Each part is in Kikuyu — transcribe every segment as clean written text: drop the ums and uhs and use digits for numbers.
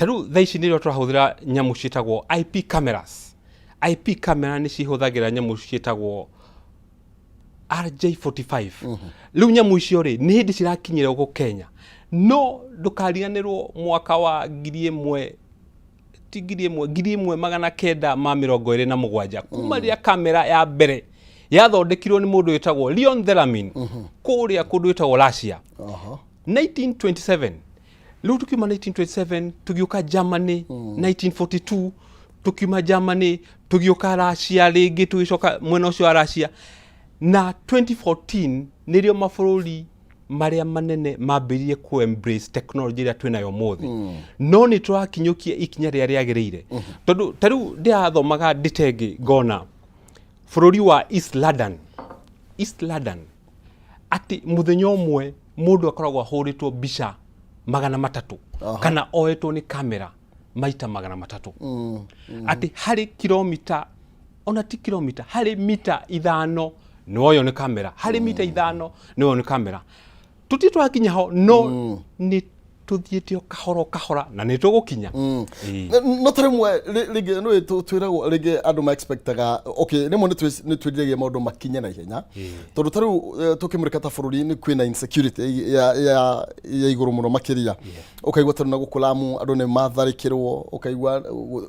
Ta rĩu thaa ici nĩrĩo tũrahũthĩra nyamũ ciĩtagwo IP cameras. IP camera nĩ cihũthagĩra nyamũ ciĩtagwo RJ45. Rĩu nyamũ icio rĩ, nĩ hĩndĩ cirakinyĩra gũkũ Kenya, no ndũkariganĩrwo mwaka wa 1000, ti 1000, 1927, kuma rĩrĩa kamera ya mbere yathondekirwo nĩ mũndũ wĩtagwo Leon Theremin kũrĩa kũndũ wĩtagwo Russia. 1927. Rĩu tukiuma 1927 tũgĩũka Germany 1942, tukiuma Germany tũgĩũka Russia rĩngĩ, tũgĩcoka mwena ũcio wa Russia, na 2014 nĩrĩo mabũrũri marĩa manene mambĩrĩrie ku embrace technology ĩrĩa twĩnayo ũmũthĩ. No nĩ tũrakinyũkia ikinya rĩrĩa rĩagĩrĩire, tondũ ta rĩu ndĩrathomaga ndĩtengĩ ngona bũrũri wa East London, East London, atĩ mũthenya ũmwe mũndũ akoragwo ahũrĩtwo mbica 300 kana oetwo nĩ kamera maita 300, atĩ harĩ kilomita, ona ti kilomita, harĩ mita 5 nĩwoywo nĩ kamera, harĩ mita 5 nĩwoywo nĩ kamera. Tũtirĩ tũrakinya ho, no nĩ tũthiĩte o kahora o kahora na nĩ tũgũkinya. Ĩĩ. No ta rĩmwe rĩngĩ nĩ twĩragwo rĩngĩ andũ ma expectaga, okay, rĩmwe nĩ twĩriragĩria maũndũ makinye na ihenya, tondũ ta rĩu tũkĩmũrĩka ta bũrũri-inĩ kwĩna insecurity ya igũrũ mũno makĩria. Ũkaigua ta rĩu na gũkũ Lamu andũ nĩ matharĩkĩrwo, ũkaigua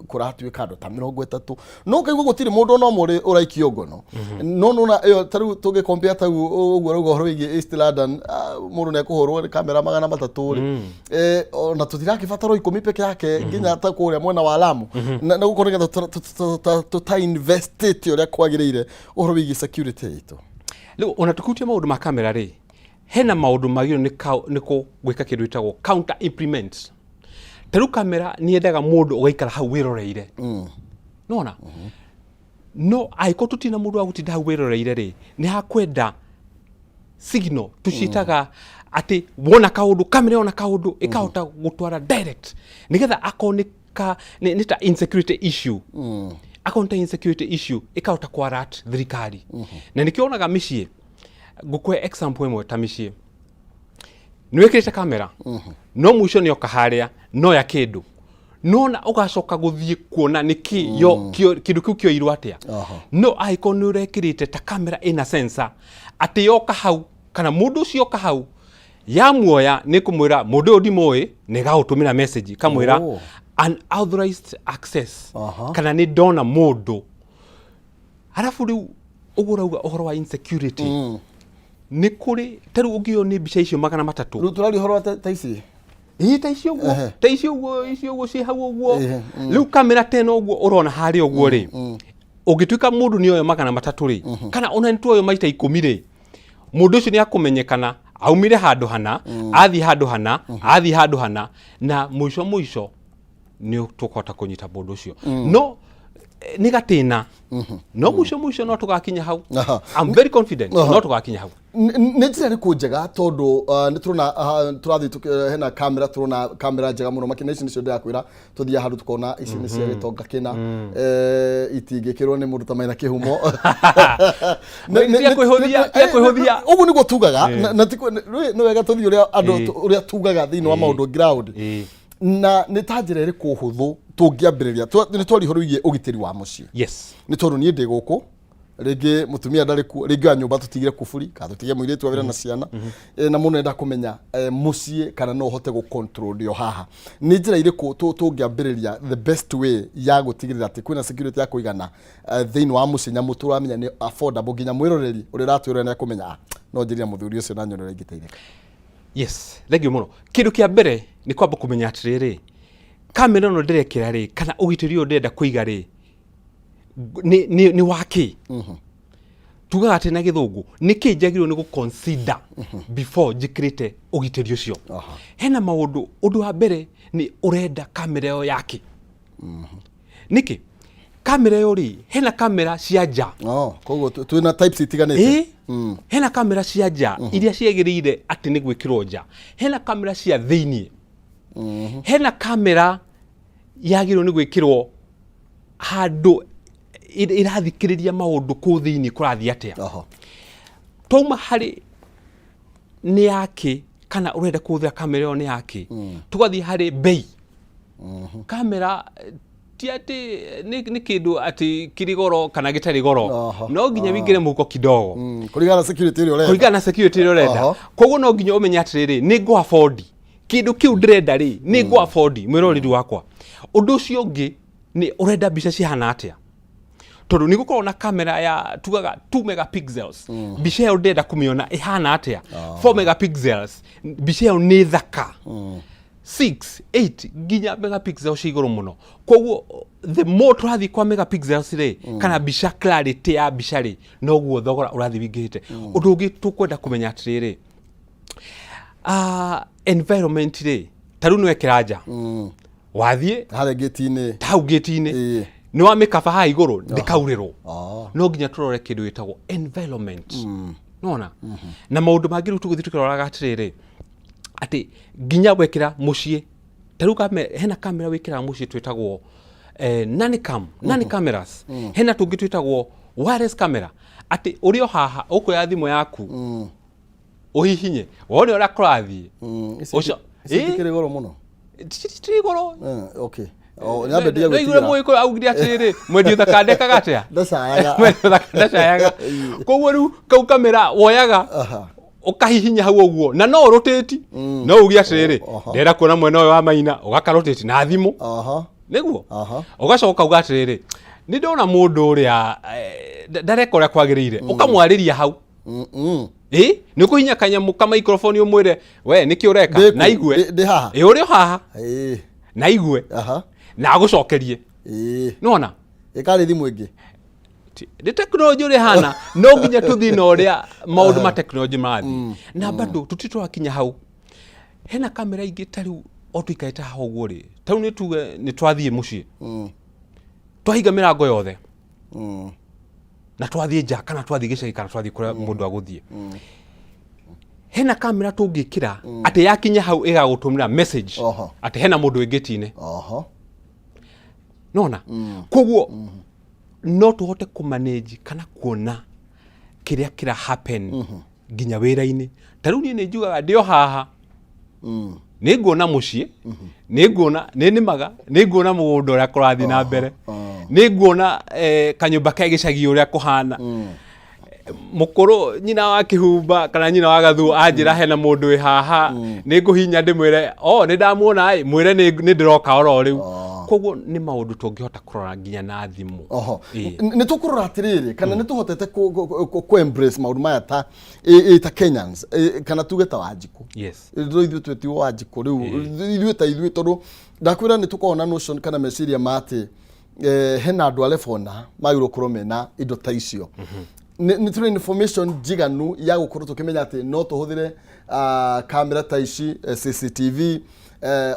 kũratuĩka andũ ta 30, no ũkaigua gũtirĩ mũndũ ona ũmwe ũraikio ngono. No nona ĩyo ta rĩu tũngĩ ta rĩu ũguo rauga ũhoro wĩgiĩ East London, mũndũ nĩ ekũhũrwo nĩ kamera 300 rĩ, ona tũtirakĩbatara 10 peke yake nginya ta kũrĩa mwena wa Lamu na gũkũ nĩgetha tũta-investĩte ũrĩa kwagĩrĩire ũhoro wĩgiĩ security itũ. Rĩu ona tũkihutia maũndũ ma kamera rĩ, hena maũndũ magĩrĩirwo nĩ gwĩka kĩndũ gĩtagwo counter implement. Ta rĩu kamera nĩ yendaga mũndũ ũgaikara hau wĩroreire, nona no angĩkorwo tũtirĩ na mũndũ wa gũtinda hau wĩroreire rĩ, nĩ hakwenda signal tũciĩtaga, atĩ wona kaũndũ, kamera yona kaũndũ ĩkahota gũtwara direct, nĩgetha akorwo nĩ ka nĩ ta insecurity issue, akorwo nĩ ta insecurity issue, ĩkahota kũ alert thirikari. Na nĩkĩo wonaga mĩciĩ, ngũkũhe example ĩmwe, ta mĩciĩ nĩ wĩkĩrĩte kamera, no mũico nĩ oka harĩa noya kĩndũ, nona ũgacoka gũthiĩ kuona nĩkĩ yo kĩndũ kĩu kĩoirwo atĩa. No angĩkorwo nĩ ũrekĩrĩte ta kamera ĩna sensor, atĩ yoka hau kana mũndũ ũcio oka hau yamuoya, nĩ kũmwĩra mũndũ ũyũ ndimũĩ, na ĩgagũtũmĩra message ĩkamwĩra unauthorized access kana nĩ ndona mũndũ. Arabu rĩu ũguo ũrauga ũhoro wa insecurity, nĩ kũrĩ ta rĩu ũngĩo nĩ mbica icio 300. Rĩu tũraria ũhoro wa ta ici. Ĩĩ, ta icio ũguo, ta icio ũguo, icio ũguo ciĩ hau ũguo. Rĩu kamera ta ĩno ũguo ũrona harĩa ũguo rĩ, ũngĩtuĩka mũndũ nĩ oyo 300 rĩ, kana ona nĩ tuoyo maita 10 rĩ, mũndũ ũcio nĩ akũmenyekana aumire handũ hana, athiĩ handũ hana, athiĩ handũ hana, na mũico mũico nĩ tũkũhota kũnyita mũndũ ũcio. No nĩ gatĩna, no mũico mũico no tũgakinya hau. I'm very confident no tũgakinya hau. Nĩ njĩra ĩrĩkũ njega, tondũ nĩ tũrona tũrathiĩ hena kamera, tũrona kamera njega mũno makĩria, ici nĩcio ndĩrakwĩra, tũthiaga handũ tũkona ici nĩ cia gĩtonga kĩna, itingĩkĩrwo nĩ mũndũ ta maina kĩhumo. Tiga kwĩhũthia, tiga kwĩhũthia. Ũguo nĩguo tugaga, na nĩ wega tũthiĩ ũrĩa andũ ũrĩa tugaga thĩinĩ wa maũndũ ground. Na nĩ ta njĩra ĩrĩkũ hũthũ tũngĩambĩrĩria? Nĩ twaria ũhoro wĩgiĩ ũgitĩri wa mũciĩ, nĩ tondũ niĩ ndĩ gũkũ, rĩngĩ mũtumia ndarĩ kuo, rĩngĩ wa nyũmba tũtigire kuburi kana tũtige mũirĩtu wa wĩra na ciana. Na mũndũ enda kũmenya mũciĩ kana no ũhote gũ control ndĩ o haha, nĩ njĩra irĩkũ tũngĩambĩrĩria, the best way ya gũtigĩrĩra atĩ kwĩna security ya kũigana thĩinĩ wa mũciĩ, nyamũ tũramenya nĩ affordable, nginya mwĩroreri ũrĩa ũratwĩrora nĩ akũmenya, "Ah, no njĩrire mũthuri ũcio na nyone ũrĩa ingĩteithĩka"? Yes, thank you mũno. Kĩndũ kĩa mbere nĩ kwamba kũmenya atĩrĩrĩ, kamera ĩno ndĩrekĩra rĩ, kana ũgitĩri ũyũ ndĩrenda kũiga rĩ, nĩ wa kĩ? Tugaga atĩ na gĩthũngũ nĩ kĩ njagĩrĩirwo nĩ gũ consider before njĩkĩrĩte ũgitĩri ũcio? Hena maũndũ. Ũndũ wa mbere nĩ ũrenda kamera ĩyo yake nĩkĩ? Kamera ĩyo rĩ, hena kamera cia nja. Oh, koguo twĩna types itiganĩte. Ĩĩ, hena kamera cia nja iria ciagĩrĩire atĩ nĩ gwĩkĩrwo nja, hena kamera cia thĩiniĩ, hena kamera yagĩrĩirwo nĩ gwĩkĩrwo handũ ĩrathikĩrĩria maũndũ kũu thĩiniĩ kũrathiĩ atĩa. Twauma harĩ nĩ yakĩ kana ũrenda kũhũthĩra kamera ĩyo nĩ yakĩ, tũgathiĩ harĩ bei. Kamera ti atĩ nĩ kĩndũ atĩ kĩrĩ goro kana gĩtarĩ goro. No nginya wĩingĩre mũhuko kidogo. Kũringana na security ĩrĩa ũrenda. Kũringana na security ĩrĩa ũrenda. Koguo no nginya ũmenye atĩrĩrĩ, nĩ ngũ afford kĩndũ kĩu ndĩrenda rĩ, nĩ ngũ afford mwĩroreri wakwa. Ũndũ ũcio ũngĩ nĩ ũrenda mbica cihana atĩa, tondũ nĩ gũkorwo na kamera ya tugaga 2 megapixels, mbica ĩyo ndĩrenda kũmĩona ĩhana atĩa? 4 megapixels, mbica ĩyo nĩ thaka. 6, 8 nginya megapixels cia igũrũ mũno. Koguo the more tũrathiĩ kwa megapixels rĩ, kana mbica, clarity ya mbica rĩ, noguo thogora ũrathiĩ wingĩhĩte. Ũndũ ũngĩ tũkwenda kũmenya atĩrĩrĩ, environment rĩ, ta rĩu nĩwekĩra nja, wathiĩ harĩa ngĩti-inĩ, hau gĩti-inĩ, nĩ wamĩkaba haha igũrũ, ndĩkaurĩrwo. No nginya tũrore kĩndũ gĩtagwo environment, nona na maũndũ mangĩ. Rĩu tũgũthiĩ tũkĩroraga atĩrĩrĩ, atĩ nginya wekĩra mũciĩ, ta rĩu hena kamera wĩkĩraga mũciĩ twĩtagwo nanny cam, nanny cameras. Hena tũngĩ twĩtagwo wireless camera, atĩ ũrĩ o haha ũkuoya thimũ yaku, ũhihinye wone ũrĩa kũrathiĩ. Ici ici itikĩrĩ goro mũno? Ti goro. Okay. Oh, nyambe ndige No igũrũ gwĩtigĩra. Mũgĩkũyũ augire atĩrĩrĩ, mwendi ũthaka ndekaga atĩa? Ndacayaga. Mwendi ũthaka ndacayaga. Koguo rĩu kau kamera woyaga, ũkahihinya hau ũguo, na no ũrũtĩti, no uge atĩrĩrĩ, ndĩrenda kuona mwena ũyũ wa Maina, ũgakarũtĩti na thimũ. Nĩguo ũgacoka ũkauga atĩrĩrĩ, nĩ ndona mũndũ ũrĩa ndareka ũrĩa kwagĩrĩire, ũkamwarĩria hau. Ĩ nĩ ũkũhinya kanyamũ ka microphone ũmwĩre, we nĩkĩ ũreka? Ndĩ kũ? Na igue. Ndĩ haha. Ĩ, ũrĩ o haha. Na igue na agũcokerie. Nona Ĩkarĩ thimũ ĩngĩ. Nĩ tekinoronjĩ ũrĩa ĩhana, no nginya tũthiĩ na ũrĩa maũndũ ma tekinoronjĩ marathiĩ, na bado tũtirĩ tũrakinya hau. Hena kamera ingĩ, ta rĩu o tũikarĩte haha ũguo rĩ, ta rĩu nĩ tuge nĩ twathiĩ mũciĩ, twahinga mĩrango yothe, na twathiĩ nja kana twathiĩ gĩcagi kana twathiĩ kũrĩa mũndũ agũthiĩ, hena kamera tũngĩkĩra atĩ yakinya hau ĩgagũtũmĩra message atĩ hena mũndũ wĩ ngĩti-inĩ. Nona koguo no tũhote kũmanage kana kuona kĩrĩa kĩra happen nginya wĩra-inĩ. Ta rĩu niĩ nĩ njugaga ndĩ o haha, nĩ nguona mũciĩ, nĩ nguona nĩ nĩmaga, nĩ nguona mũgũnda ũrĩa kũrathiĩ na mbere, nĩ nguona kanyũmba ke gĩcagi ũrĩa kũhana. Mũkũrũ nyina wa kĩhumba kana nyina wa gathuo anjĩra hena mũndũ wĩ haha, nĩ ngũhinya ndĩmwĩre, o nĩ ndamuona ĩ, mwĩre nĩ ndĩroka oro rĩu. Koguo nĩ maũndũ tũngĩhota kũrora nginya na thimũ. Nĩ tũkũrora atĩrĩrĩ, kana nĩ tũhotete kũ embrace maũndũ maya ta ta Kenyans, kana tuge ta Wanjikũ? Yes. Rĩu ithuĩ twĩtiwo Wanjikũ rĩu, ithuĩ ta ithuĩ, tondũ ndakwĩra nĩ tũkoragwo na notion kana meciria ma atĩ hena andũ a level na magĩrĩirwo gũkorwo mena indo ta icio. Nĩ tũrĩ information njiganu ya gũkorwo tũkĩmenya atĩ no tũhũthĩre kamera ta ici, CCTV,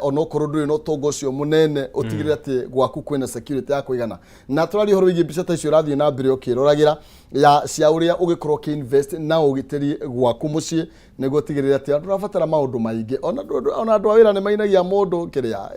onokorwo ndũrĩ na ũtonga ũcio mũnene, ũtigĩrĩre atĩ gwaku kwĩna security ya kũigana? Na tũraria ũhoro wĩgiĩ mbica ta icio ũrathiĩ na mbere ũkĩroragĩra ya cia ũrĩa ũgĩkorwo ũkĩinvest na ũgitĩri gwaku mũciĩ, nĩguo ũtigĩrĩre atĩ ndũrabatara maũndũ maingĩ. Ona andũ a wĩra nĩ mainagia mũndũ kĩrĩa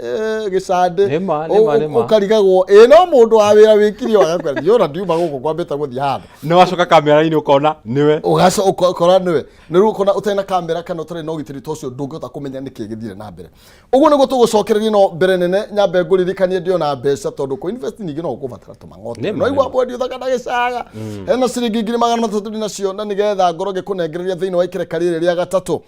gĩcandĩ. Nĩma, nĩma, nĩma. Ũkarigagwo ĩ no mũndũ wa wĩra wĩkire agakwĩra, ndiona ndiuma gũkũ kwambĩte gũthiĩ handũ. Nĩ wacoka kamera-inĩ ũkona nĩwe. Ũgacoka ũkora nĩwe. Nĩ rĩu ũkona ũtarĩ na kamera kana ũtarĩ na ũgitĩri ta ũcio, ndũngĩhota kũmenya nĩkĩ gĩthire na mbere. Ũguo nĩguo tũgũcokereria, no mbere nene nyambe ngũririkanie ndĩona mbeca, tondũ kũ invest ningĩ no ũkũbatara tũmang'oto. No igua mwendi ũthaka na gĩcaga, hena ciringi 300,000 ndinacio, na nĩgetha ngorwo ngĩkũnengereria thĩinĩ wa ikereka rĩrĩ rĩa gatatũ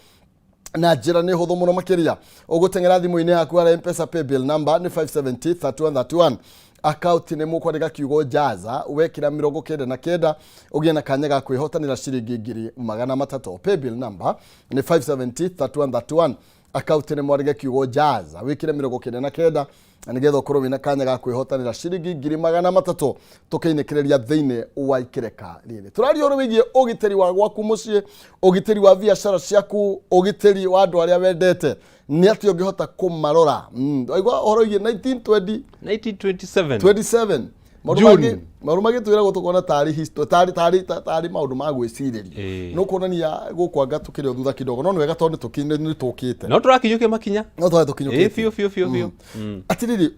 na njĩra nĩ hũthũ mũno makĩria. Ũgũteng'era thimũ-inĩ yaku harĩa Mpesa paybill number nĩ 570 3131, account nĩ mũkwandĩka kiugo jaza, wekĩra 99 ũgĩe na kanya ga kwĩhotanĩra ciringi 300,000. Paybill number nĩ 570 3131, account nĩ mwandĩke kiugo jaza, wĩkĩre 99 na nĩgetha ũkorwo wĩna kanya ga kwĩhotanĩra ciringi 300,000. Tũkĩinĩkĩrĩria thĩinĩ wa ikereka rĩrĩ, tũraria ũhoro wĩgiĩ ũgitĩri wa gwaku mũciĩ, ũgitĩri wa biacara ciaku, ũgitĩri wa andũ arĩa wendete, nĩ atĩ ũngĩhota kũmarora. Waigua ũhoro wĩgiĩ 1920 1927. 27, maũndũ June. mangĩ, maũndũ mangĩ twĩragwo tũkona tarĩ history, tarĩ maũndũ ma gwĩcirĩria. No kuonania gũkũ anga tũkĩrĩ o thutha kidogo, no nĩ wega tondũ nĩ tũkĩte. No tũrakinyũkia makinya. No twage tũkinyũkĩtie. Biũ biũ biũ biũ. Atirĩrĩ,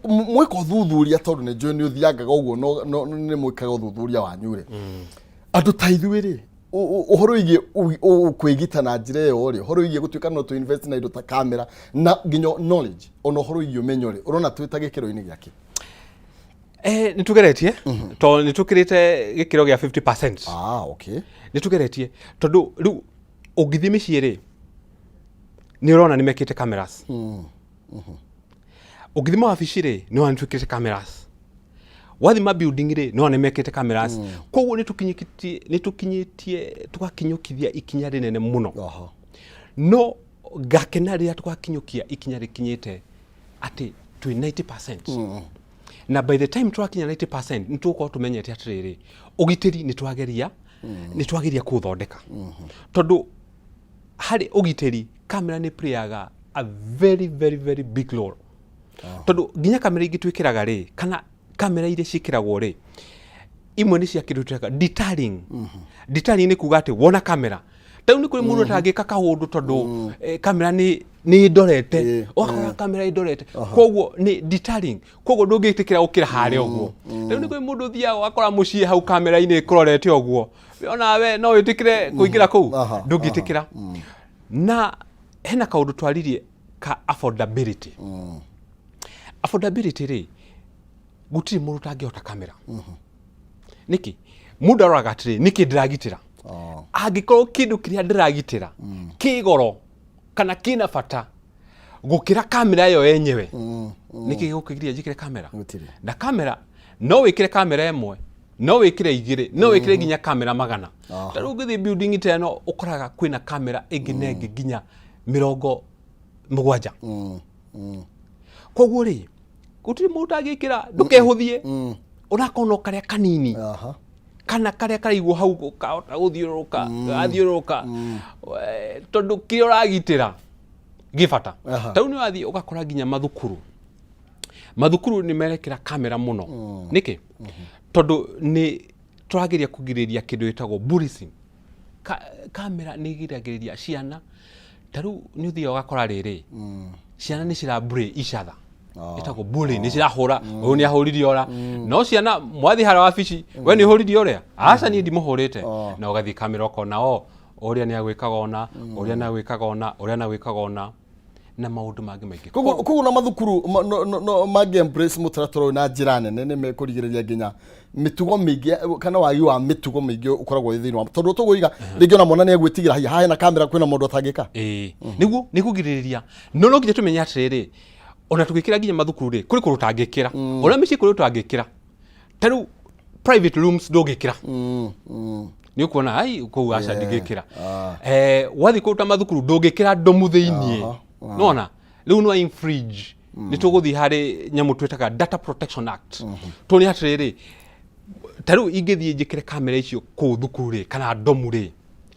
mwĩka ũthuthuria, tondũ nĩ njũĩ nĩ ũthiangaga ũguo, no nĩ mwĩkaga ũthuthuria wanyu rĩ, andũ ta ithuĩ rĩ, Ũhoro wĩgiĩ kwĩgita na njĩra ĩyo rĩ, ũhoro wĩgiĩ gũtuĩka no tũ invest na indo ta kamera na nginya knowledge, ona ũhoro wĩgiĩ ũmenyo rĩ, ũrona twĩ ta gĩkĩro-inĩ gĩake? Nĩ tũgeretie tondũ nĩ tũkĩrĩte gĩkĩro gĩa 50%. Ah, okay. Nĩ tũgeretie tondũ rĩu ũngĩthiĩ mĩciĩ rĩ, nĩ ũrona nĩ mekĩte cameras. Ũngĩthiĩ mawabici rĩ, nĩ ũrona nĩ twĩkĩrĩte cameras. Wathiĩ ma building rĩ, nĩ ũrona nĩ mekĩte cameras. Koguo nĩ tũkinyĩtie, nĩ tũkinyĩtie, tũgakinyũkithia ikinya rĩnene mũno. No ngakena rĩrĩa tũgakinyũkia ikinya rĩkinyĩte atĩ twĩ 90%. Na by the time twakinya 90%, nĩ tũgũkorwo tũmenyete atĩrĩrĩ, ũgitĩri nĩ twageria, nĩ twageria kũũthondeka. Tondũ harĩ ũgitĩri, kamera nĩ playaga a very very very big role. Tondũ nginya kamera ingĩ twĩkĩraga rĩ, kana kamera iria ciĩkĩragwo rĩ, imwe nĩ cia kĩndũ twĩtaga deterring. Deterring nĩ kuga atĩ wona kamera, ta rĩu nĩ kũrĩ mũndũ ũtangĩka kaũndũ tondũ kamera nĩ ĩndorete, ũgakora kamera ĩndorete, koguo nĩ deterring, koguo ndũngĩtĩkĩra gũkĩra harĩa ũguo. Rĩu nĩ kũrĩ mũndũ ũthiaga ũgakora mũciĩ hau kamera-inĩ ĩkũrorete ũguo, onawe no wĩtĩkĩre kũingĩra kũu? Ndũngĩtĩkĩra. Na hena kaũndũ twaririe ka affordability. Affordability rĩ, gũtirĩ mũndũ ũtangĩhota kamera. Nĩkĩ? Mũndũ aroraga atĩrĩ, nĩkĩ ndĩragitĩra? Angĩkorwo kĩndũ kĩrĩa ndĩragitĩra kĩ goro kana kĩna bata gũkĩra kamera ĩyo yenyewe, nĩkĩ gĩgũkĩgiria njĩkĩre kamera? Gũtirĩ. Na kamera no wĩkĩre kamera ĩmwe, no wĩkĩre igĩrĩ, no wĩkĩre nginya kamera 100. Ta rĩu ũngĩthiĩ building ta ĩno, ũkoraga kwĩna kamera ĩngĩ na ĩngĩ nginya 70. Koguo rĩ, gũtirĩ mũndũ ũtangĩkĩra. Ndũkehũthie, onakorwo no karĩa kanini kana karĩa karaigwo hau kahota gũthiũrũrũka, gathiũrũrũka, tondũ kĩrĩa ũragitĩra gĩ bata. Ta rĩu nĩ ũrathiĩ ũgakora nginya mathukuru, mathukuru nĩ merekĩra kamera mũno. Nĩkĩ? Tondũ nĩ tũrageria kũgirĩrĩria kĩndũ gĩtagwo bullying. Kamera nĩ ĩgiragĩrĩria ciana. Ta rĩu nĩ ũthiaga ũgakora rĩrĩ, ciana nĩ cira bully each other, ĩtagwo bullying, nĩ cirahũra, ũyũ nĩ ahũrire ũra. No ciana mwathiĩ harĩa wabici, we nĩ ũhũrire ũrĩa? Aca, niĩ ndimũhũrĩte. Na ũgathiĩ kamera ũkona o ũrĩa nĩ agwĩkaga ona ũrĩa nĩ agwĩkaga ona ũrĩa nĩ agwĩkaga ona na maũndũ mangĩ maingĩ. Koguo na mathukuru no mangĩ embrace mũtaratara ũyũ na njĩra nene, nĩ mekũrigĩrĩria nginya mĩtugo mĩingĩ kana wagi wa mĩtugo mĩingĩ ũkoragwo wĩ thĩinĩ wa, tondũ tũgũiga rĩngĩ ona mwana nĩ egwĩtigĩra, haiya, haha hena kamera, kwĩna mũndũ atangĩka. Ĩĩ, nĩguo nĩ kũgirĩrĩria. No nginya tũmenye atĩrĩrĩ, ona tũgĩkĩra nginya mathukuru rĩ, kũrĩ kũndũ ũtangĩkĩra, ona mĩciĩ kũrĩ ũtangĩkĩra. Ta rĩu private rooms ndũngĩkĩra, nĩ ũkuona ai kũu aca ndingĩkĩra. Wathiĩ kũndũ ta mathukuru ndũngĩkĩra ndomu thĩiniĩ. Nona rĩu no infringe. Nĩ tũgũthiĩ harĩ nyamũ twĩtaga Data Protection Act. Tũrĩ atĩrĩrĩ, ta rĩu ingĩthiĩ njĩkĩre kamera icio kũu thukuru rĩ, kana ndomu rĩ,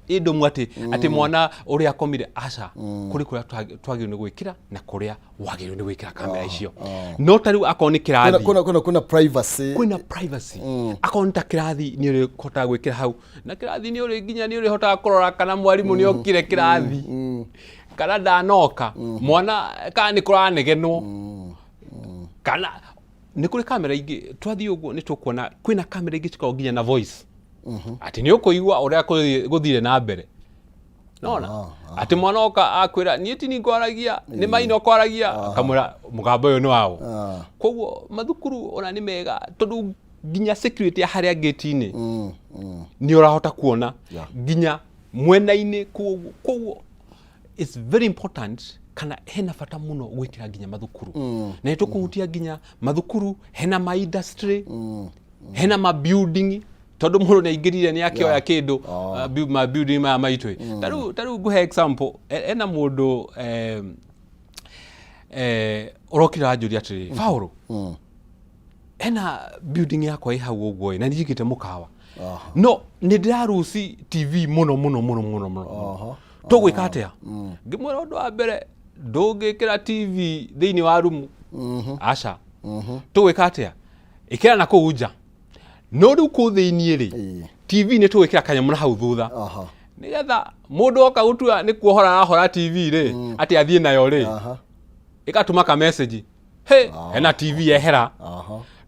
ĩ ndomu atĩ mwana ũrĩa akomire, aca. Kũrĩ kũrĩa twagĩrĩirwo nĩ gwĩkĩra na kũrĩa wagĩrĩirwo nĩ gwĩkĩra kamera icio. No ta rĩu akorwo nĩ kĩrathi, Kwĩna privacy. Kwĩna privacy. Akorwo nĩ ta kĩrathi, nĩ ũrĩhotaga gwĩkĩra hau, na kĩrathi nĩ ũrĩ nginya nĩ ũrĩhotaga kũrora kana mwarimũ nĩ okire kĩrathi kana ndanoka, mwana kana nĩ kũranegenwo, kana nĩ kũrĩ kamera ingĩ. Twathiĩ ũguo nĩ tũkuona kwĩna kamera ingĩ cikoragwo nginya na voice, atĩ nĩ ũkũigua ũrĩa gũthire na mbere. Nona atĩ mwana oka akwĩra, "Niĩ ti ngwaragia, nĩ maina ũkwaragia," akamwĩra mũgambo ũyũ nĩ waũ. Koguo mathukuru ona nĩ mega tondũ nginya security ya harĩa gate-inĩ nĩ ũrahota kuona nginya mwena-inĩ koguo. Koguo it's very important, kana hena bata mũno gwĩkĩra nginya mathukuru. Na nĩ tũkũhutia nginya mathukuru, hena ma industry, hena ma building, tondũ mũndũ nĩ aingĩrire nĩ akĩoya kĩndũ, ma building maya maitũ. Ta rĩu ngũhe example, ena mũndũ ũrokire anjũria atĩrĩrĩ, "Paũlũ, ena building yakwa ĩ hau ũguo ĩ, na nĩ njigĩte mũkawa, no nĩ ndĩraruci TV mũno mũno mũno mũno mũno. Tũgwĩka atĩa?" Ngĩmwĩra, ũndũ wa mbere, ndũngĩkĩra TV thĩinĩ wa rumu, aca. Tũgwĩka atĩa? Ĩkĩra na kũu nja. No rĩu kũu thĩiniĩ rĩ, TV nĩ tũgwĩkĩra kanyamũ na hau thutha, nĩgetha mũndũ oka gũtua nĩ kuohora arahora TV rĩ, atĩ athiĩ nayo rĩ, ĩgatũma ka message, "He, hena TV yehera."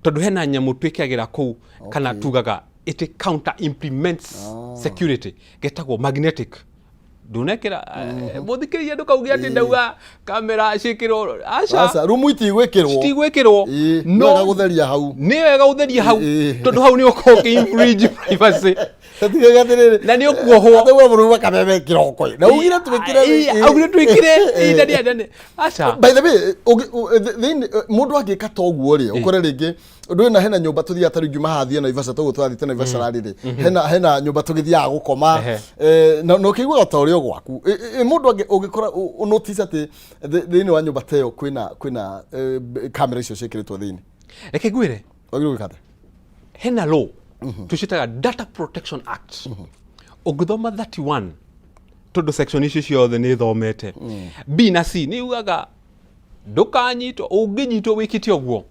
Tondũ hena nyamũ twĩkagĩra kũu, kana tugaga it counter implements. Security getagwo magnetic. Ndunekĩra mũthikĩrĩria, ndũkauge atĩ ndauga kamera ciĩkĩrwo, aca. Aca, rumu itigwĩkĩrwo. Citigwĩkĩrwo. Ĩĩ, no wega gũtheria hau. Nĩ wega gũtheria hau, tondũ hau nĩ ũkorwo ũkĩ infringe privacy. Tatigaga atĩrĩrĩ, Na nĩ ũkuohwo. Atĩ we mũrũme kameme kĩroko ĩ. Na ugire twĩkĩre. Ĩĩ, augire twĩkĩre ihinda rĩa nene, aca. By the way, thĩinĩ mũndũ angĩka ta ũguo rĩ, ũkore rĩngĩ ndũĩ na hena nyũmba tũthiaga, ta rĩu ngiuma haha thiĩ Naivasha, toguo tũrathiĩte Naivasha rarĩ hena nyũmba tũgĩthiaga gũkoma, na ũkĩiguaga ta ũrĩ o gwaku. Mũndũ ũngĩkora notice atĩ thĩinĩ wa nyũmba ta ĩyo kwĩna kamera icio ciĩkĩrĩtwo thĩinĩ, Reke ngwĩre. Wagĩrĩirwo gwĩka atĩa? Hena law tũcitaga Data Protection Act. Ũngĩthoma 31, tondũ section icio ciothe nĩ thomete, B na C nĩ yugaga ndũkanyitwo, ũngĩnyitwo wĩkĩte ũguo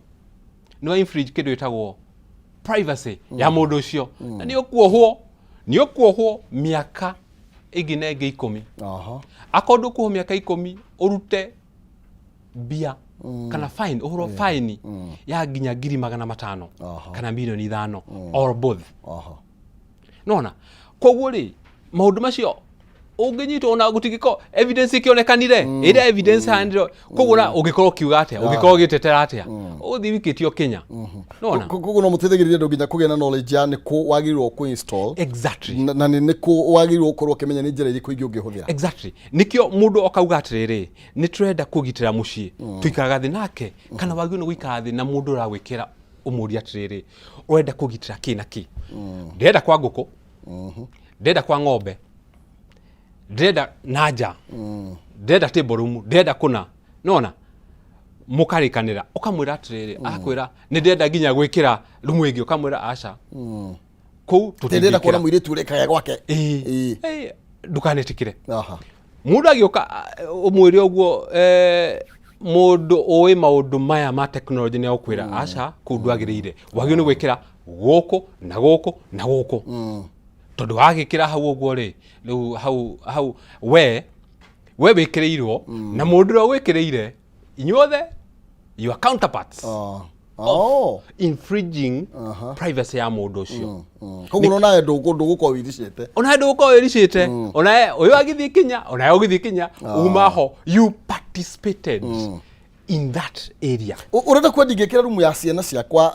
nĩ wa infringe kĩndũ gĩtagwo privacy ya mũndũ ũcio, na nĩ ũkuohwo mĩaka ĩngĩ na ĩngĩ 10. Akorwo ndũkuohwo mĩaka 10, ũrute mbia kana fine, ũhũrwo fine ya nginya 500,000 kana 5,000,000 or both. Nona koguo rĩ, maũndũ macio ũngĩnyitwo ona gũtingĩkorwo evidence ĩkĩonekanire, ĩrĩa evidence handĩro. Koguo na ũngĩkorwo ũkiuga atĩa, ũngĩkorwo ũgĩtetera atĩa, ũgũthiĩ wikĩtio Kenya, nona. Koguo no mũteithagĩrĩria andũ nginya kũgĩa na knowledge ya nĩ kũ wagĩrĩirwo kũ install na nĩ kũ wagĩrĩirwo gũkorwo ũkĩmenya nĩ njĩra irĩkũ ingĩ ũngĩhũthĩra. Exactly, nĩkĩo mũndũ okauga atĩrĩrĩ, nĩ tũrenda kũgitĩra mũciĩ, tũikaraga thĩ nake, kana wagĩrĩirwo nĩ gũikara thĩ na mũndũ ũragwĩkĩra, ũmũrie atĩrĩrĩ, ũrenda kũgitĩra kĩ na kĩ? Ndĩrenda kwa ngũkũ, ndĩrenda kwa ng'ombe, ndĩrenda na nja, ndĩrenda table room, ndĩrenda kũna. Nona mũkarĩkanĩra, ũkamwĩra atĩrĩrĩ, akwĩra nĩ ndĩrenda nginya gwĩkĩra rumu ĩngĩ, ũkamwĩra aca, kũu Ndĩrenda kuona tũtingĩkĩra. Mũirĩtu ũrekaga gwake. Ĩĩ. Ĩĩ, ndũkanetĩkĩre mũndũ agĩũka ũmwĩre ũguo. Mũndũ ũĩ maũndũ maya ma tekinoronjĩ nĩ agũkwĩra aca, kũu ndwagĩrĩire, wagĩrĩirwo nĩ gwĩkĩra gũkũ na gũkũ na gũkũ, tondũ wagĩkĩra hau ũguo rĩ, rĩu hau we wĩkĩrĩirwo na mũndũ ũrĩa ũgwĩkĩrĩire, inyuothe your counterparts infringing privacy ya mũndũ ũcio. Koguo no nawe ndũgũkorwo wĩricĩte. Ona ndũgũkorwo wĩricĩte, ona ũyũ agĩthiĩ kinya, ona ũgĩthiĩ kinya uma ho, you participated in that area. Ũrenda kuwa ndingĩkĩra rumu ya ciana ciakwa,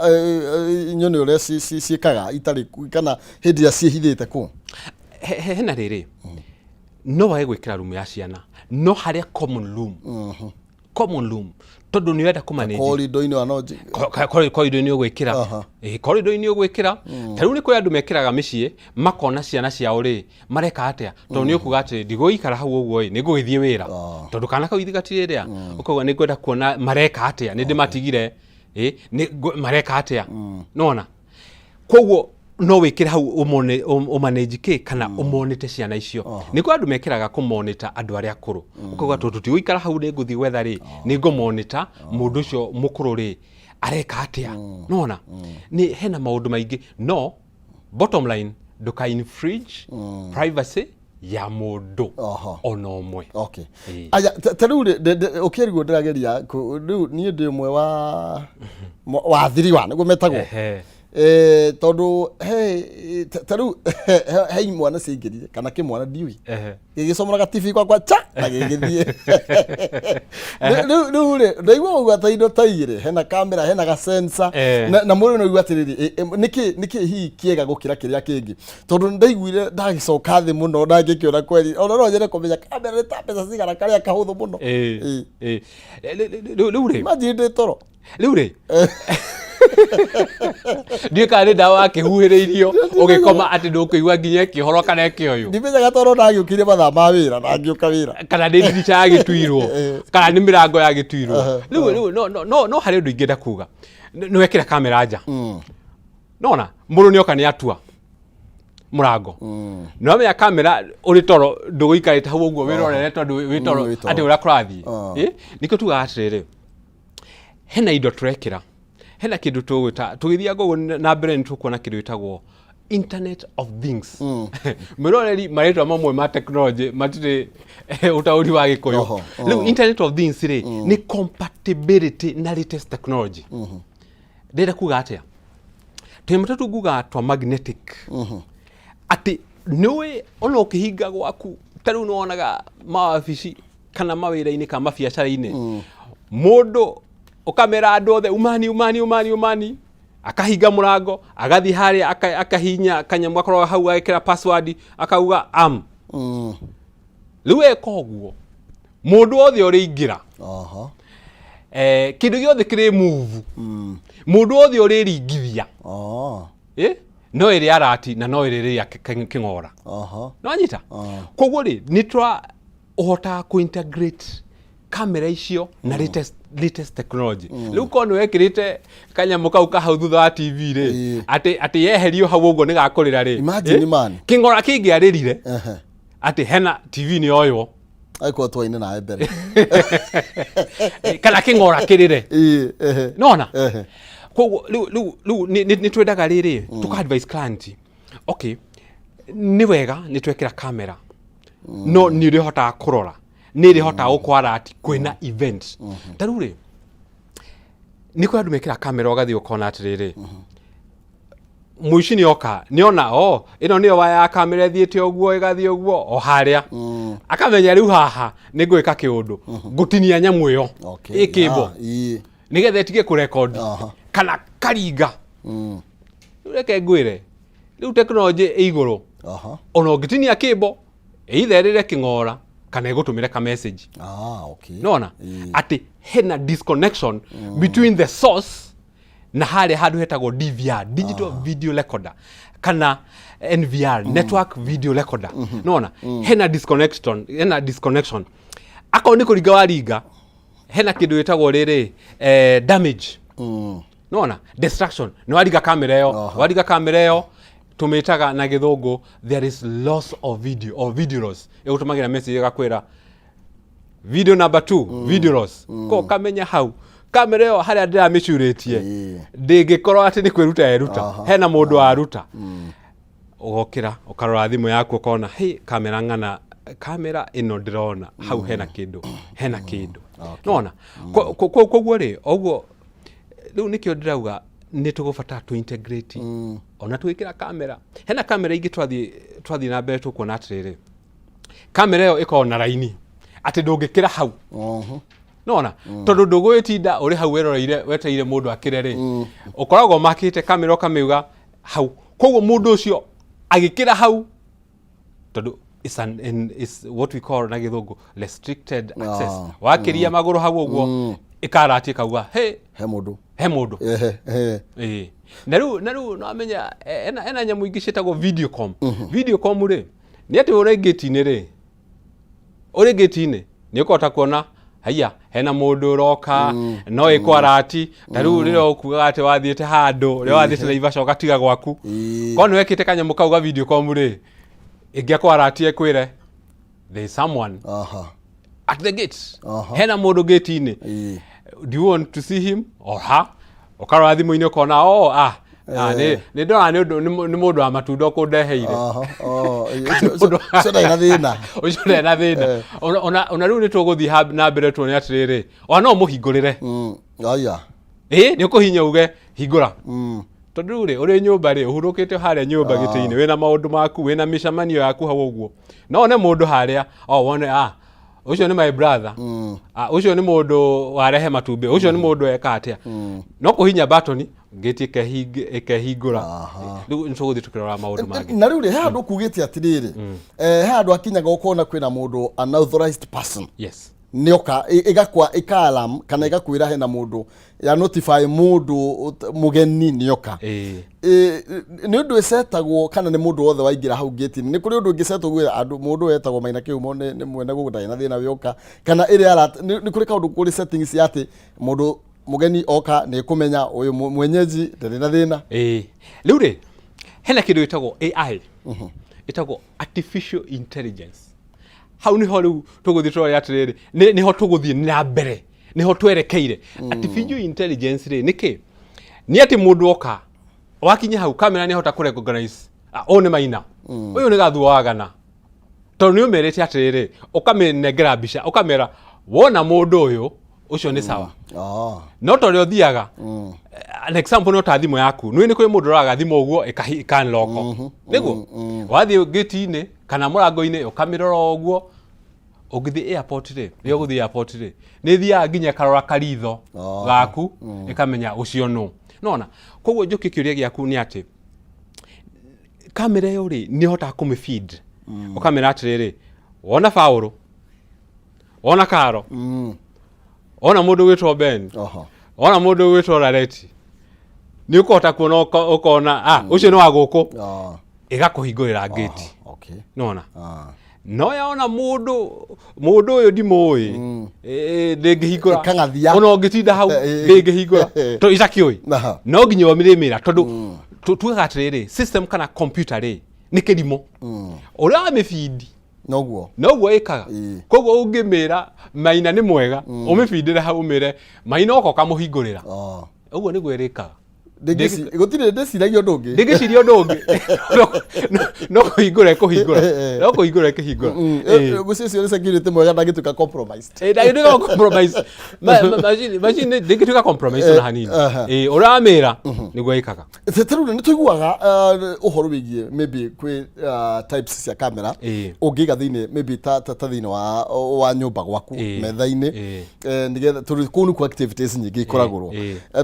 nyone ũrĩa ciĩkaga itarĩ kana hĩndĩ ĩrĩa ciĩhithĩte kũu? Hena rĩrĩ, no wage gwĩkĩra rumu ya ciana, no harĩa common room, common room, tondũ nĩ ũrenda kũmanage Corridor-inĩ wa no Corridor-inĩ ũgwĩkĩra. Ĩĩ, corridor-inĩ ũgwĩkĩra. Ta rĩu nĩ kũrĩ andũ mekĩraga mĩciĩ makona ciana ciao rĩ mareka atĩa, tondũ nĩ ũkuga atĩ ndigũikara hau ũguo ĩ, nĩ ngũgĩthiĩ wĩra, tondũ kana kau ithe gatirĩ rĩa, ũkauga nĩ ngwenda kuona mareka atĩa, nĩ ndĩmatigire ĩ, nĩ mareka atĩa, nona koguo no wĩkĩre hau ũmone ũmanage kĩ kana ũmonĩte ciana icio. Nĩ kũrĩ andũ mekĩraga kũmonĩta andũ arĩa akũrũ, ũkauga tondũ tũtigũikara hau, nĩ ngũthiĩ gwetha rĩ, nĩ ngũmonĩta mũndũ ũcio mũkũrũ rĩ areka atĩa. Nona nĩ hena maũndũ maingĩ, no bottom line, ndũka infringe privacy ya mũndũ ona ũmwe. Ĩĩ. Aya, ta rĩu rĩ, ũkĩrigwo ndĩrageria rĩu niĩ ndĩ ũmwe wa wathiriwa nĩguo metagwo. Tondũ he ta rĩu he imwana ciaingĩrire kana kĩmwana ndiũĩ, gĩgĩcomoraga TV gwakwa cha na gĩgĩthiĩ. Rĩu rĩ, ndaigua ũguo ta indo ta igĩrĩ, hena kamera, hena ga sensor, na mũndũ no igua atĩrĩrĩ, nĩkĩ hihi kĩega gũkĩra kĩrĩa kĩngĩ? Tondũ ndaiguire ndagĩcoka thĩ mũno na ngĩkĩona kweri ona no nyende kũmenya kamera nĩ ta mbeca cigana, karĩa kahũthũ mũno. Ĩĩ. Rĩu rĩ, Imagine ndĩ toro. Rĩu rĩ, ndiũĩ kana nĩ ndawa wakĩhuhĩrĩirio ũgĩkoma atĩ ndũkũigua nginya ĩkĩhoro kana ĩkĩoywo. Ndimenyaga tondũ ndagĩũkire mathaa ma wĩra na ngĩũka wĩra. Kana nĩ ndirica yagĩtuirwo, kana nĩ mĩrango yagĩtuirwo. Rĩu no harĩ ũndũ ingĩenda kuga. Nĩ wekĩra kamera nja, nona mũndũ nĩ oka nĩ atua mũrango, nĩ wamenya kamera ũrĩ toro ndũgũikarĩte hau ũguo wĩrorere tondũ wĩ toro, wĩ toro. Atĩ ũrĩa kũrathiĩ. Nĩkĩo tugaga atĩrĩrĩ, hena indo tũrekĩra, hena kĩndũ tũgwĩta, tũgĩthianga ũguo na mbere nĩ tũkuona kĩndũ gĩtagwo Internet of Things. Mwĩroreri, marĩtwa mamwe ma technology matirĩ ũtaũri wa Gĩkũyũ. Rĩu Internet of Things rĩ, nĩ compatibility na latest technology. Ndĩrenda kuga atĩa? Tũnyamũ tũtũ nguga twa magnetic, atĩ Nĩũĩ ona ũkĩhinga gwaku, ta rĩu nĩwonaga mawabici kana mawĩra-inĩ kana mabiacara-inĩ, mũndũ ũkamera andũ othe umani umani umani umani, akahinga mũrango, agathiĩ harĩa, akahinya kanyamũ gakoragwo hau, agekĩra password, akauga am. Rĩu eka ũguo, mũndũ wothe ũrĩingĩra, kĩndũ gĩothe kĩrĩ move, mũndũ wothe ũrĩringithia, no ĩrĩ arati na no ĩrĩ rĩrĩa kĩng'ora. Nĩwanyita? Koguo rĩ, nĩ twa ũhotaga kũ integrate kamera icio na latest technology. Rĩu korwo nĩ wekĩrĩte kanyamũ kau ka hau thutha wa TV rĩ, atĩ yeherio hau ũguo nĩ gakũrĩra rĩ. Imagine, man. Kĩng'ora kĩngĩarĩrire atĩ hena TV nĩ yoywo. Agĩkorwo twaine nawe mbere. Kana kĩng'ora kĩrĩre. Ĩĩ, ehe. Nona? Koguo rĩu nĩ twendaga rĩrĩ tũka advise client, okay, nĩ wega nĩ twekĩra kamera, no nĩ ũrĩhotaga kũrora, nĩ ĩrĩhotaga gũkwara atĩ kwĩna event. Ta rĩu rĩ, nĩ kũrĩ andũ mekĩra kamera, ũgathiĩ ũkona atĩrĩrĩ, mũici nĩ oka, nĩona o ĩno nĩyo waya ya kamera ĩthiĩte ũguo, ĩgathiĩ ũguo o harĩa, akamenya rĩu haha nĩ ngwĩka kĩũndũ, ngũtinia nyamũ ĩyo ĩkĩmbo, nĩgetha ĩtige kũrekondi kana karinga. Rĩu reke ngwĩre, rĩu tekinoronjĩ ĩ igũrũ. Ona ũngĩtinia kĩmbo, either ĩrĩre kĩng'ora kana ĩgũtũmĩre ka message. Nona atĩ hena disconnection between the source na harĩa handũ hetagwo DVR, digital video recorder, kana NVR, network video recorder. Nona hena disconnection. Akorwo nĩ kũringa waringa, hena kĩndũ gĩtagwo rĩrĩ, damage. Nona destruction, nĩ waringa kamera ĩyo. Waringa kamera ĩyo, tũmĩtaga na Gĩthũngũ there is loss of video or video loss. Ĩgũtũmagĩra message ĩgakwĩra video number 2, video loss. Ko kamenya hau kamera ĩyo harĩa ndĩramĩcurĩtie, ndĩngĩkorwo atĩ nĩ kwĩruta yeruta. Hena mũndũ waruta. Ũgokĩra, ũkarora thimũ yaku, ũkona, hey, kamera ng'ana, kamera ĩno ndĩrona hau hena kĩndũ, hena kĩndũ. Nona koguo rĩ, ũguo rĩu nĩkĩo ndĩrauga nĩ tũgũbatara tũ integrate ona twĩkĩra kamera. Hena kamera ingĩ twathiĩ na mbere tũkuona atĩrĩrĩ, kamera ĩyo ĩkoragwo na raini atĩ ndũngĩkĩra hau. Nona tondũ ndũgũgĩtinda ũrĩ hau weroreire wetereire mũndũ akĩre rĩ, ũkoragwo makĩte kamera, ũkamĩuga hau, koguo mũndũ ũcio agĩkĩra hau, tondũ it's what we call na Gĩthũngũ restricted access. Wakĩria magũrũ hau ũguo, ĩkaratia ĩkauga, hey, he mũndũ. He mũndũ. Ehe, ehe. Ĩĩ. Na rĩu no amenya ena nyamũ ingĩ ciĩtagwo videocom. Videocom rĩ, nĩ atĩ ũrĩ ngĩti-inĩ rĩ, ũrĩ ngĩti-inĩ nĩ ũkũhota kuona haiya hena mũndũ ũroka, no ĩkwo arati. Ta rĩu rĩrĩa ũkugaga atĩ wathiĩte handũ, rĩrĩa wathiĩte Naivasha ũgatiga gwaku, korwo nĩ wekĩte kanyamũ kau ga videocom rĩ, ĩngĩakwo arati ĩkwĩre there is someone at the gate. Hena mũndũ gate-inĩ. Do you want to see him or her? Ũkarora thimũ-inĩ, ũkona, oh, ah, nĩ ndona nĩ ũndũ nĩ mũndũ wa matunda ũkũndeheire. Aha. Oh, ũcio ndarĩ na thĩna. Ũcio ndarĩ na thĩna. Ona rĩu nĩ tũgũthiĩ na mbere tuone atĩrĩrĩ, ona no mũhingũrĩre. Aya. Ĩ nĩ ũkũhinya uge hingũra, tondũ rĩu rĩ, ũrĩ nyũmba rĩ, ũhurũkĩte harĩa nyũmba gĩtĩ-inĩ, wĩna maũndũ maku, wĩna mĩcemanio yaku hau ũguo, no one mũndũ harĩa, o wone, ah, ũcio nĩ my brother, ah, ũcio nĩ mũndũ warehe matumbĩ, ũcio nĩ mũndũ eka atĩa, no kũhinya batoni, ngĩti ĩkehingũra. Rĩu nĩ tũgũthiĩ tũkĩrora maũndũ mangĩ. Na rĩu rĩ, he handũ ũkugĩte atĩrĩrĩ, he handũ akinyaga ũkona kwĩna mũndũ, unauthorized person, nĩoka, ĩgakwa ĩka alarm kana ĩgakwĩra hena mũndũ, ya notify mũndũ mũgeni nĩoka. Nĩ ũndũ ĩcetagwo kana nĩ mũndũ wothe waingĩra hau gate-inĩ? Nĩ kũrĩ ũndũ ũngĩcetwo gwĩra andũ mũndũ wetagwo Maina Kĩhumo nĩ mwene gũkũ, ndarĩ na thĩna wĩoka, kana ĩrĩ alert? Nĩ kũrĩ kaũndũ kũrĩ settings ya atĩ mũndũ mũgeni oka nĩ kũmenya ũyũ mwenyeji ndarĩ na thĩna? Ĩĩ, rĩu rĩ, hena kĩndũ gĩtagwo AI, ĩtagwo artificial intelligence. Hau nĩho rĩu tũgũthiĩ tũrore atĩrĩrĩ, nĩho tũgũthiĩ na mbere, nĩho twerekeire. Artificial intelligence rĩ, nĩkĩ? Nĩ atĩ mũndũ oka, wakinya hau, kamera nĩ ahota kũ recognize, ah, ũyũ nĩ Maina, ũyũ nĩ Gathua wagana, tondũ nĩ ũmerĩte atĩrĩrĩ, ũkamĩnengera mbica, ũkamera wona mũndũ ũyũ Ũcio nĩ sawa. Ah. No ta ũrĩa ũthiaga, an example, no ta thimũ yaku, nĩ kũrĩ mũndũ ũroraga thimũ ũguo ĩkanloko, nĩguo wathiĩ gĩti-inĩ kana mũrango-inĩ ũkamĩrora ũguo. Ũngĩthiĩ airport rĩ, rĩrĩa ũgũthiĩ airport rĩ, nĩ ĩthiaga nginya ĩkarora karitho gaku, ĩkamenya ũcio nũ. Nona koguo njũkie kĩũria gĩaku nĩ atĩ kamera ĩyo rĩ, nĩ ĩhotaga kũmĩ feed, ũkamĩra atĩrĩrĩ, wona Paũlũ, wona Karo, wona mũndũ gwĩtwo Ben, wona mũndũ gwĩtwo Rareti, nĩ ũkũhota kuona ũkona, ah, ũcio nĩ wa gũkũ. Ĩgakũhingũrĩra ngĩti. Nona no yaona mũndũ ũyũ ndimũĩ, ndĩngĩhingũra. Ĩkang'athia. Ona ũngĩtinda hau, ndĩngĩhingũra tondũ itakĩũĩ. No nginya ũmĩrĩmĩra, tondũ tugaga atĩrĩrĩ, system kana computer rĩ, nĩ kĩrimũ ũrĩa wamĩbindi. Noguo. Noguo ĩkaga. Koguo ũngĩmĩra Maina nĩ mwega, ũmĩbindĩre hau, ũmĩre Maina oka, ũkamũhingũrĩra. Ũguo nĩguo ĩrĩkaga. Gũtirĩ ndĩciragia ũndũ ũngĩ. Ndĩngĩciria ũndũ ũngĩ, no kũhingũra ĩkũhingũra, no kũhingũra ĩkĩhingũra. Ngwĩciria ũcio nĩ security mwega, ndangĩtuĩka compromised. Ndangĩtuĩka compromise. Machine ndĩngĩtuĩka compromise ona hanini. Ũrĩa wamĩra nĩguo ĩkaga. Ta rĩu nĩ tũiguaga ũhoro wĩgiĩ maybe kwĩ types cia kamera ũngĩiga thĩinĩ, maybe ta thĩinĩ wa nyũmba gwaku, metha-inĩ, nĩgetha tondũ kũu nĩkuo activities nyingĩ ikoragwo.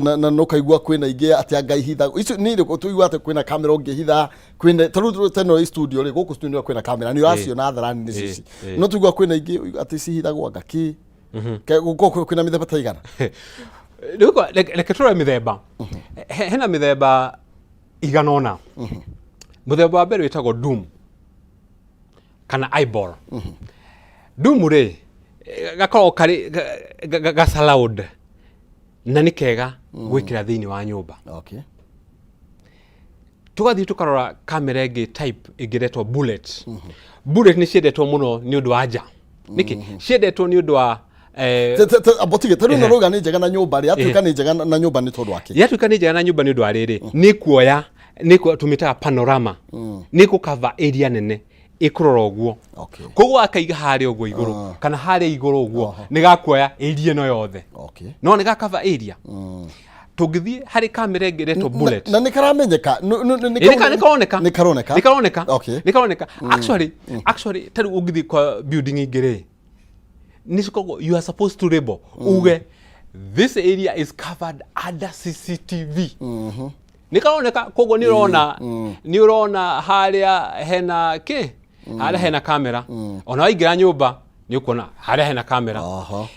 Na no kaigua kwĩna ingĩ atĩ anga ihitha icio nĩ irĩkũ? Tũigua atĩ kwĩna kamera ũngĩhitha, kwĩna ta rĩu teno studio rĩ, gũkũ studio kwĩna kamera nĩ ũraciona hadharani nĩcio ici. No tũigua kwĩna ingĩ atĩ cihithagwo anga kĩ. Gũkorwo kwĩna mĩthemba ta igana. Rĩu reke tũrore mĩthemba. Hena mĩthemba igana ũna. Mũthemba wa mbere wĩtagwo dome kana eyeball. Dome rĩ, gakoragwo karĩ ga surround na nĩ kega gwĩkĩra thĩinĩ wa nyũmba. Tũgathiĩ tũkarora kamera ĩngĩ, type ĩngĩ ĩretwo bullet. Bullet nĩ ciendetwo mũno nĩ ũndũ wa nja. Nĩkĩ ciendetwo? Nĩ ũndũ wa Abotige ta rĩu no rauga nĩ njega na nyũmba rĩ, atuĩka nĩ njega na nyũmba nĩ tondũ wa kĩ? Yatuĩka nĩ njega na nyũmba nĩ ũndũ wa rĩrĩ, nĩ kuoya nĩ tũmĩtaga panorama, nĩ gũkava area nene, ĩkũrora ũguo. Koguo akaiga harĩa ũguo igũrũ kana harĩa igũrũ ũguo, nĩ gakuoya area ĩno yothe. No nĩ gakava area. Tũngĩthiĩ harĩ kamera ĩngĩ ĩretwo bullet. Na nĩ karamenyeka? Ĩ, nĩ karoneka. Nĩ karoneka. Nĩ karoneka. Nĩ karoneka. Actually, ta rĩu ũngĩthiĩ kwa building ingĩ rĩ, nĩ cikoragwo, you are supposed to label, uge this area is covered under CCTV. Nĩ karoneka, koguo nĩ ũrona harĩa hena kĩ, harĩa hena kamera. Ona waingĩra nyũmba nĩ ũkuona harĩa hena kamera.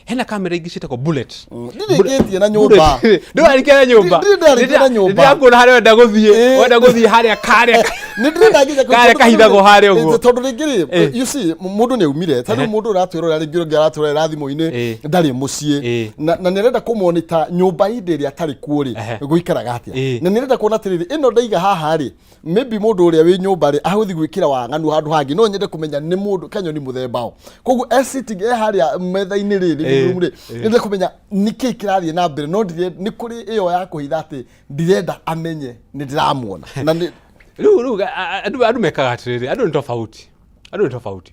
Hena kamera ingĩ ciĩtagwo bullet. Ndirĩkĩtie na nyũmba. Ndũrarĩkia na nyũmba. Ndirĩ ndarĩkia na nyũmba. Ndĩrakuona harĩa wenda gũthiĩ. Wenda gũthiĩ harĩa karĩa Nĩ ndĩrenda nginya karĩa kahithagwo harĩa ũguo. Tondũ rĩngĩ rĩ, you see, mũndũ nĩ aumire ta rĩu, mũndũ ũratwĩrorera rĩngĩ, ũngĩ aratwĩrorera thimũ-inĩ, ndarĩ mũciĩ, na nĩ arenda kũmonita nyũmba hĩndĩ ĩrĩa atarĩ kuo rĩ, gũikaraga atĩa. Na nĩ arenda kuona atĩrĩrĩ, ĩno ndaiga haha rĩ, maybe mũndũ ũrĩa wĩ nyũmba rĩ, agũthiĩ gwĩkĩra waganu handũ hangĩ, no nyende kũmenya nĩ mũndũ kanyoni mũthemba o. Koguo e sitting e harĩa metha-inĩ rĩ, living room rĩ, nĩndĩrenda kũmenya nĩkĩ kĩrathiĩ na mbere, no nĩ kũrĩ ĩyo ya kũhitha atĩ ndirenda amenye nĩ ndĩramuona na nĩ Rĩu andũ mekaga atĩrĩrĩ, andũ nĩ tofauti, andũ nĩ tofauti.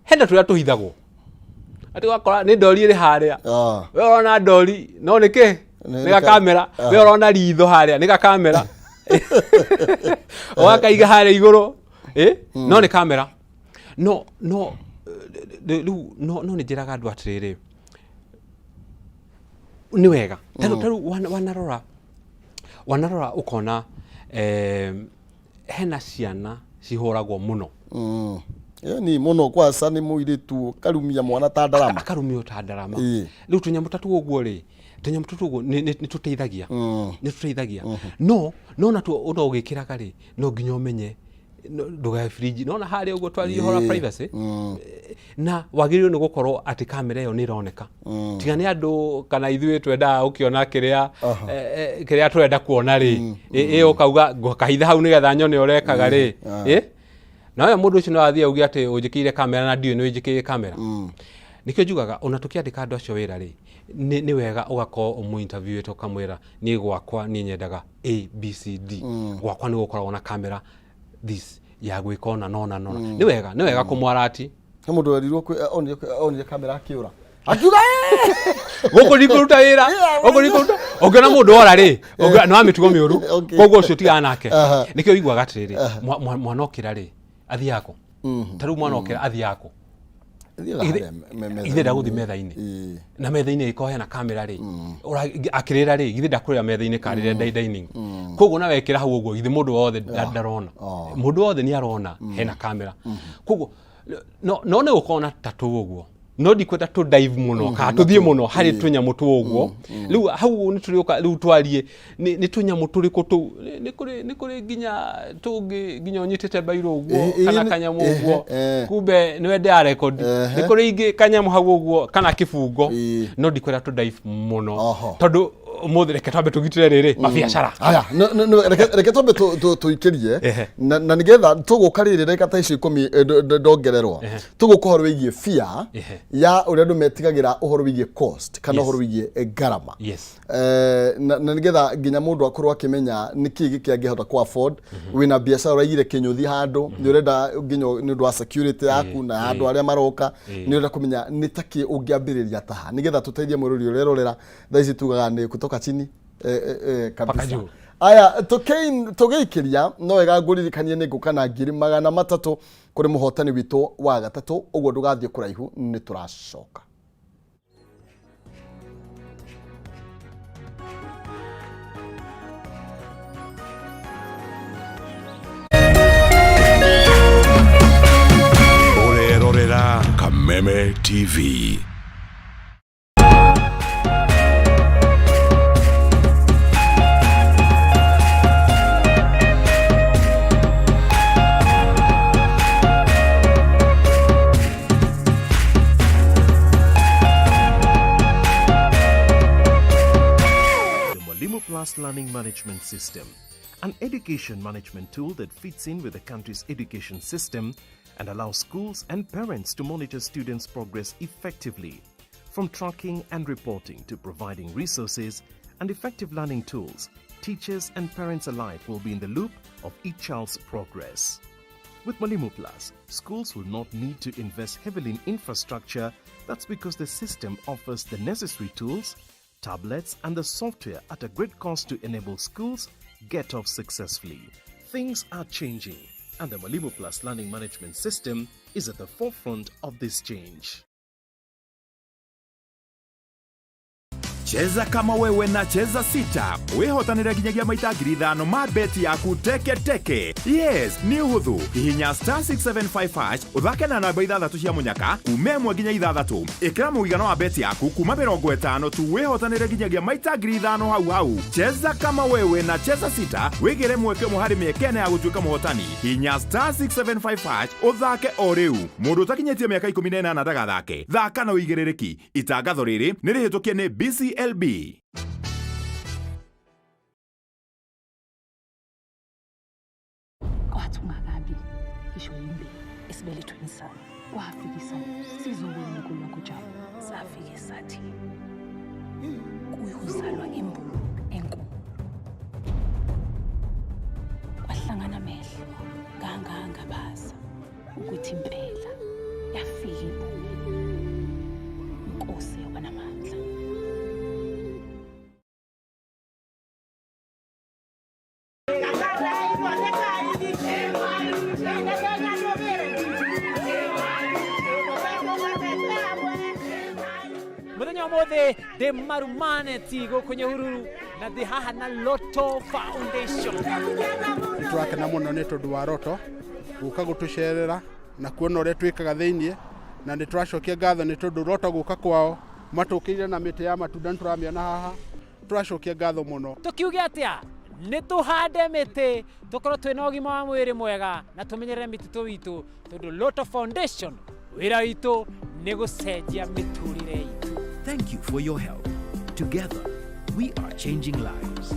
Hena tũrĩa tũhithagwo atĩ ũgakora nĩ ndori ĩrĩ harĩa. We ũrona ndori, no nĩ kĩ? Nĩ Nĩ gakamera. We ũrona ritho harĩa, nĩ gakamera ũgakaiga harĩa igũrũ, no nĩ kamera. No rĩu no nĩ njĩraga andũ atĩrĩrĩ, nĩ wega tarĩu wanarora ũkona, hena ciana cihũragwo mũno. Ni mũno kwaca nĩ mũirĩtu karumia mwana ta ndarama. Akarumio ta ndarama. Rĩu tũnyamũ ta tuo ũguo rĩ, tũnyamũ tũtũ ũguo nĩ tũteithagia, nĩ tũteithagia, no natuo ũndũ ũgĩkĩraga rĩ, no nginya ũmenye ndũgae fridge nona harĩa ũguo twaririe ũhoro wa privacy. Na wagĩrĩirwo nĩ gũkorwo atĩ kamera ĩyo nĩ ĩroneka, tiga nĩ andũ kana ithuĩ twendaga gũkĩona kĩrĩa kĩrĩa tũrenda kuona rĩ, ĩ ũkauga ngakahitha hau nĩgetha nyone ũrekaga rĩ. Nawe mũndũ ũcio no athiĩ auge atĩ ũnjĩkĩire kamera na ndiũĩ nĩ ũnjĩkĩire kamera. Nĩkĩo njugaga ona tũkĩandĩka andũ acio wĩra rĩ, nĩ wega ũgakorwo ũmũ interviewĩte, ũkamwĩra niĩ gwakwa niĩ nyendaga A B C D, gwakwa nĩ gũkoragwo na kamera this ya gwĩka ona nona nona. Nĩ wega kũmwarati. He mũndũ werirwo onire kamera akĩũra. Akiuga Gũkũ ndikũruta wĩra, gũkũ ndikũruta. Ũngĩona mũndũ ora rĩ, nĩ wa mĩtugo mĩũru. Koguo ũcio tigana nake. Nĩkĩo ũiguaga atĩrĩrĩ, mwana okĩra rĩ, athiaga kũ? Ta rĩu mwana okĩra athiaga kũ? Ithe ndagũthiĩ metha-inĩ. Na metha-inĩ ĩkorwo hena kamera rĩ, akĩrĩra rĩ, githĩ ndakũrĩra metha-inĩ karĩre dining. Koguo na wekĩra hau ũguo, githĩ mũndũ wothe ndarona. Mũndũ wothe nĩ arona hena kamera. Koguo no nĩ gũkorwo na ta tũu ũguo. No ndikwenda tũ dive mũno kana tũthiĩ mũno harĩ tũnyamũ tũu ũguo. Rĩu hau nĩ tũrĩũka rĩu twarie nĩ tũnyamũ tũrĩkũ tũu. Nĩ kũrĩ nginya tũngĩ nginya ũnyitĩte mbairũ ũguo kana kanyamũ ũguo, kumbe nĩwe ndĩra record. Nĩ kũrĩ ingĩ kanyamũ hau ũguo kana kĩbungo. No ndikwenda tũ dive mũno tondũ ũmũthĩ reke twambe tũgitĩre rĩrĩ mabiacara. Aya, reke twambe tũikĩrie na nĩgetha tũgũka rĩrĩ ndagĩka ta icio 10 ndongererwo. Tũgũka ũhoro wĩgiĩ fear ya ũrĩa andũ metigagĩra ũhoro wĩgiĩ cost kana ũhoro wĩgiĩ ngarama. Na nĩgetha nginya mũndũ akorwo akĩmenya nĩkĩ gĩkĩ angĩhota kũ afford. Wĩna biacara ũraigire kĩnyũthi handũ, nĩ ũrenda nginya nĩ ũndũ wa security yaku na andũ arĩa maroka, nĩ ũrenda kũmenya nĩ takĩ ũngĩambĩrĩria taha nĩgetha tũteithie mwĩrori ũrĩa ũrerorera. Thaa ici tugaga nĩ kutoka chini kabisa. Aya, tũgĩikĩria no wega ngũririkanie nĩ ngũka na 300,000 kũrĩ mũhotani witũ wa gatatũ, ũguo ndũgathiĩ kũraihu, nĩ tũracoka. Ũrerorera Kameme TV. Plus Learning Management System, an education management tool that fits in with the country's education system and allows schools and parents to monitor students' progress effectively. From tracking and reporting to providing resources and effective learning tools, teachers and parents alike will be in the loop of each child's progress. With Mwalimu Plus, schools will not need to invest heavily in infrastructure. That's because the system offers the necessary tools, tablets and the software at a great cost to enable schools get off successfully. Things are changing, and the Mwalimu Plus Learning Management System is at the forefront of this change. Cheza kama wewe na Cheza Sita wihotanire nginyagia maita 5,000 ma beti yaku teke teke. Yes, nĩ ũhũthũ. Hihinya star 675 hash ũthake na namba 6 cia mũnyaka kuma 1 nginya 6. Ĩkĩra mũigana wa beti yaku kuma 50 tu wihotanire nginyagia maita 5,000 hau hau. Cheza kama wewe na Cheza Sita wĩgĩre mweke ũmwe harĩ mĩeke ĩna ya gũtuĩka mũhotani. Hihinya star 675 hash ũthake o rĩu. Mũndũ ũtakinyĩtie mĩaka 18 ndagathake. Thaka na ũigĩrĩrĩki. Itangatho rĩrĩ nĩ rĩhĩtũkie nĩ BCLB. Kwathi ungakabi ngisho yimbe esibelethweni sami kwafikisa sizobona unkulunkulu wakho Jabu safike sathi kuyozalwa imbulu enkulu kwahlangana amehlo ngangangabaza ukuthi impela yafika imbulu inkosi yabanamandla. Muthenya ũmũthĩ ndĩ Marumaneti gũkũ Nyahururu na ndĩ haha na Lotto Foundation. Nĩtũrakena mũno nĩ tondũ wa Lotto gũka gũtũcerera na kuona ũrĩa twĩkaga thĩiniĩ, na nĩtũracokia ngatho nĩ tondũ Lotto gũka kwao matũkĩire na mĩtĩ ya matunda nĩtũramĩona haha, tũracokia ngatho mũno. Tũkiuge atĩa? Nĩ tũhande mĩtĩ tũkorwo twĩna ũgima wa mwĩrĩ mwega na tũmenyerere mĩtitũ itũ tondũ Lotto Foundation wĩra witũ nĩ gũcenjia mĩtũrĩre itũ. Thank you for your help. Together, we are changing lives.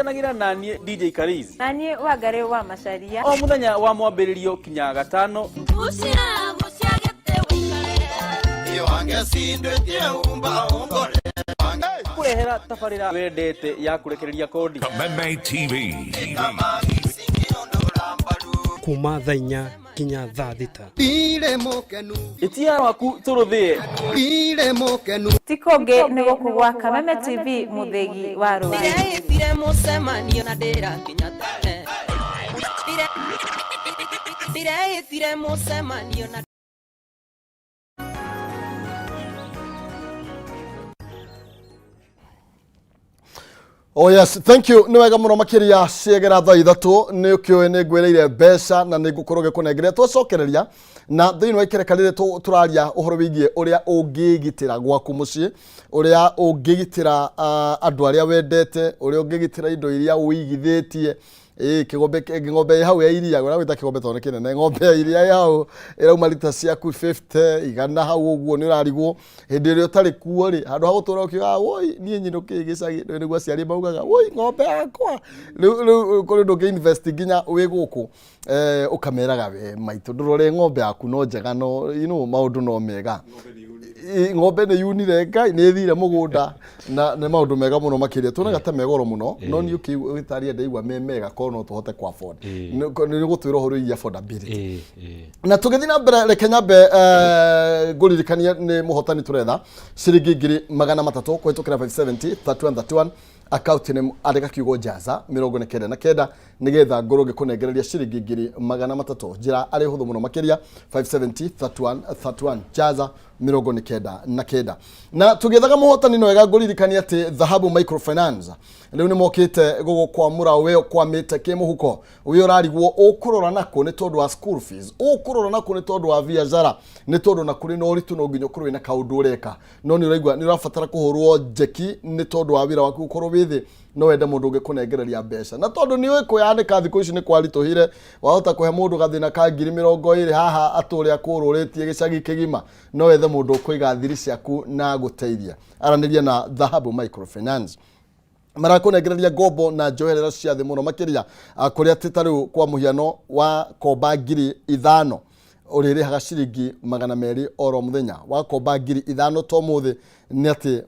Nyitanagĩra naniĩ DJ Kariz Na niĩ Wangarĩ wa Macaria. O mũthenya wa mwambĩrĩrio kinya gatano. Kũrehera tabarĩra wendete ya kũrekereria kodi. Kameme TV. Kuma thaa 4 nginya thaa 6. Ĩtia waku tũrũthĩe. Ti kũngĩ nĩ gũkũ gwa Kameme TV, mũthĩgi wa rũrĩrĩ. Ndĩreĩtire mũcemanio na ndĩrakinya tene. Ndĩreĩtire mũcemanio na. Oh yes, thank you. Nĩ wega mũno makĩria ciegera thaa 3 nĩ ũkĩũĩ nĩ ngwĩrĩire mbeca na nĩ ngũkorwo ngĩkũnengeria twacokereria na thĩinĩ wa ikereka rĩrĩ tũraria ũhoro wĩgiĩ ũrĩa ũngĩgitĩra gwaku mũciĩ, ũrĩa ũngĩgitĩra andũ arĩa wendete, ũrĩa ũngĩgitĩra indo iria ũigithĩtie. Ĩĩ kĩgombe ng'ombe ĩ hau ya iria ũragwĩta kĩgombe tondũ nĩ kĩnene, ng'ombe ya iria ĩ hau ĩrauma rita ciaku 50 igana hau ũguo nĩ ũrarigwo hĩndĩ ĩrĩa ũtarĩ kuo rĩ, handũ ha gũtũra ũkiugaga woi niĩ nyinũkĩi gĩcagi, rĩu nĩguo aciari maugaga woi ng'ombe yakwa. Rĩu rĩu kũrĩ ũndũ ũngĩ invest nginya wĩ gũkũ, ũkameraga we maitũ ndũrore ng'ombe yaku no njega, no you know, maũndũ no mega. Ng'ombe nĩ yunire ngai nĩ ĩthire mũgũnda na nĩ maũndũ mega mũno makĩria tuonaga ta megoro mũno, no niĩ ũgĩtaria ndaigua me mega korwo no tũhote ku afford. Nĩ gũtwĩra ũhoro wĩgiĩ affordability na tũgĩthiĩ na mbere. Reke nyambe ngũririkanie nĩ mũhotani tũretha ciringi 300,000 kũhĩtũkĩra 570 31 31 account nĩ andĩka kiugo jaza 99 nĩgetha ngorwo ngĩkũnengereria ciringi 300,000. Njĩra arĩ hũthũ mũno makĩria, 570 31 31 jaza 99. Na tũgĩethaga mũhotani no wega ngũririkania atĩ Dhahabu Microfinance rĩu nĩ mokĩte gũgũkwamũra we ũkwamĩte kĩmũhuko, we ũrarigwo ũkũrora nakũ nĩ tondũ wa school fees, ũkũrora nakũ nĩ tondũ wa biacara, nĩ tondũ na kũrĩ na ũritũ no nginya ũkorwo wĩna kaũndũ ũreka, no nĩ ũraigua nĩ ũrabatara kũhũrwo njeki nĩ tondũ wa wĩra waku gũkorwo wĩ thĩ, no wende mũndũ ũngĩkũnengereria mbeca. Na tondũ nĩ ũĩ kwĩyanĩka thikũ ici nĩ kwaritũhire, wahota kũhe mũndũ gathĩna ka 20,000 haha atũre akũrũrĩtie gĩcagi kĩgima, no wethe mũndũ ũkũiga thiri ciaku na gũteithia. Aranĩria na Dhahabu Microfinance, marakũnengereria ngombo na njoherera cia thĩ mũno makĩria, kũrĩa atĩ ta rĩu kwa mũhiano wa komba 5,000 ũrĩrĩhaga ciringi 200 oro mũthenya. Wakomba 5,000 to mũthĩ nĩ atĩ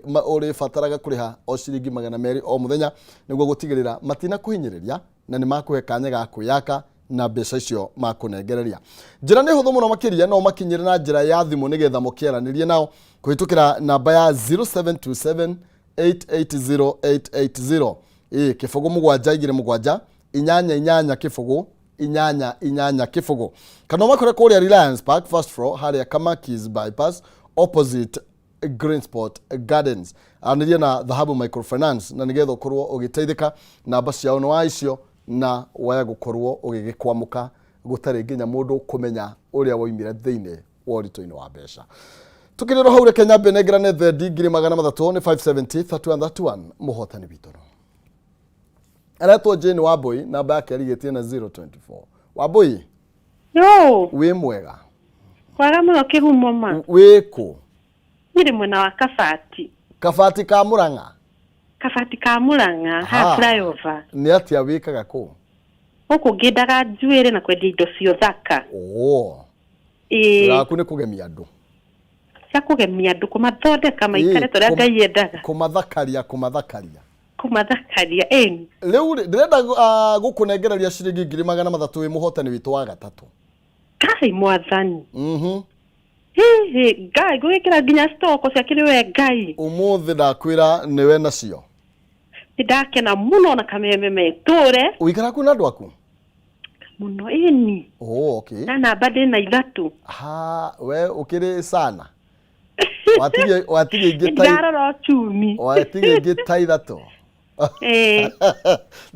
ũrĩbataraga kũrĩha o ciringi 200 o mũthenya nĩguo gũtigĩrĩra matinakũhinyĩrĩria na nĩ makũhe kanya ga kwĩyaka na mbeca icio makũnengereria. Njĩra nĩ hũthũ mũno makĩria, no makinyĩre na njĩra ya thimũ nĩgetha mũkĩaranĩrie nao kũhĩtũkĩra namba ya 0727 880 880, ĩ 0 7 2 7 8 8 0 8 8 0, kana ũmakore kũrĩa Reliance Park, first floor, harĩa Kamakis bypass opposite Green Spot Gardens. Aranĩria na Dhahabu Microfinance na nĩgetha ũkorwo ũgĩteithĩka. Namba ciao nĩ wa icio na waya gũkorwo ũgĩgĩkwamũka gũtarĩ nginya mũndũ kũmenya ũrĩa waumire thĩinĩ wa ũritũ-inĩ wa mbeca. Tukĩrĩrwo hau, reke nyambe nengerane thendi 300,000 nĩ 570 31 31. Mũhotani witũ no aretwo Jane Wambui, namba yake arigĩtie na 024. Wambui. Yo. Wĩ mwega? Kwaga mũno kĩhumo ma. Wĩ kũ? Nyĩrĩ mwena wa Kabati. Kabati ka Mũrang'a? Kabati ka Mũrang'a, ha flyover. Nĩ atĩa wĩkaga kũ? Gũkũ ngĩndaga njuĩrĩ na kwendia indo cia ũthaka. Oo. Ĩĩ. Wĩra waku nĩ kũgemia andũ? Cia kũgemia andũ, kũmathondeka maikare ta ũrĩa Ngai endaga. Kũmathakaria, kũmathakaria. Kũmathakaria, ĩni. Rĩu rĩ, ndĩrenda gũkũnengereria ciringi 300,000 wĩ mũhotani witũ wa gatatũ. Ngai mwathani. Hihi Ngai ngũgĩkĩra nginya stoko cia kĩrĩ we Ngai. Ũmũthĩ ndakwĩra nĩwe nacio. Nĩ ndakena mũno na kameme metũre. Ũikara kũ na andũ aku? Mũno, ĩni. Oh, okay. Na namba ndĩ na ithatũ. Ha, we ũkĩrĩ sana. Watigia watigia ingĩ ta Ndarora uchumi. Watigia ingĩ ta ithatũ. Ĩĩ.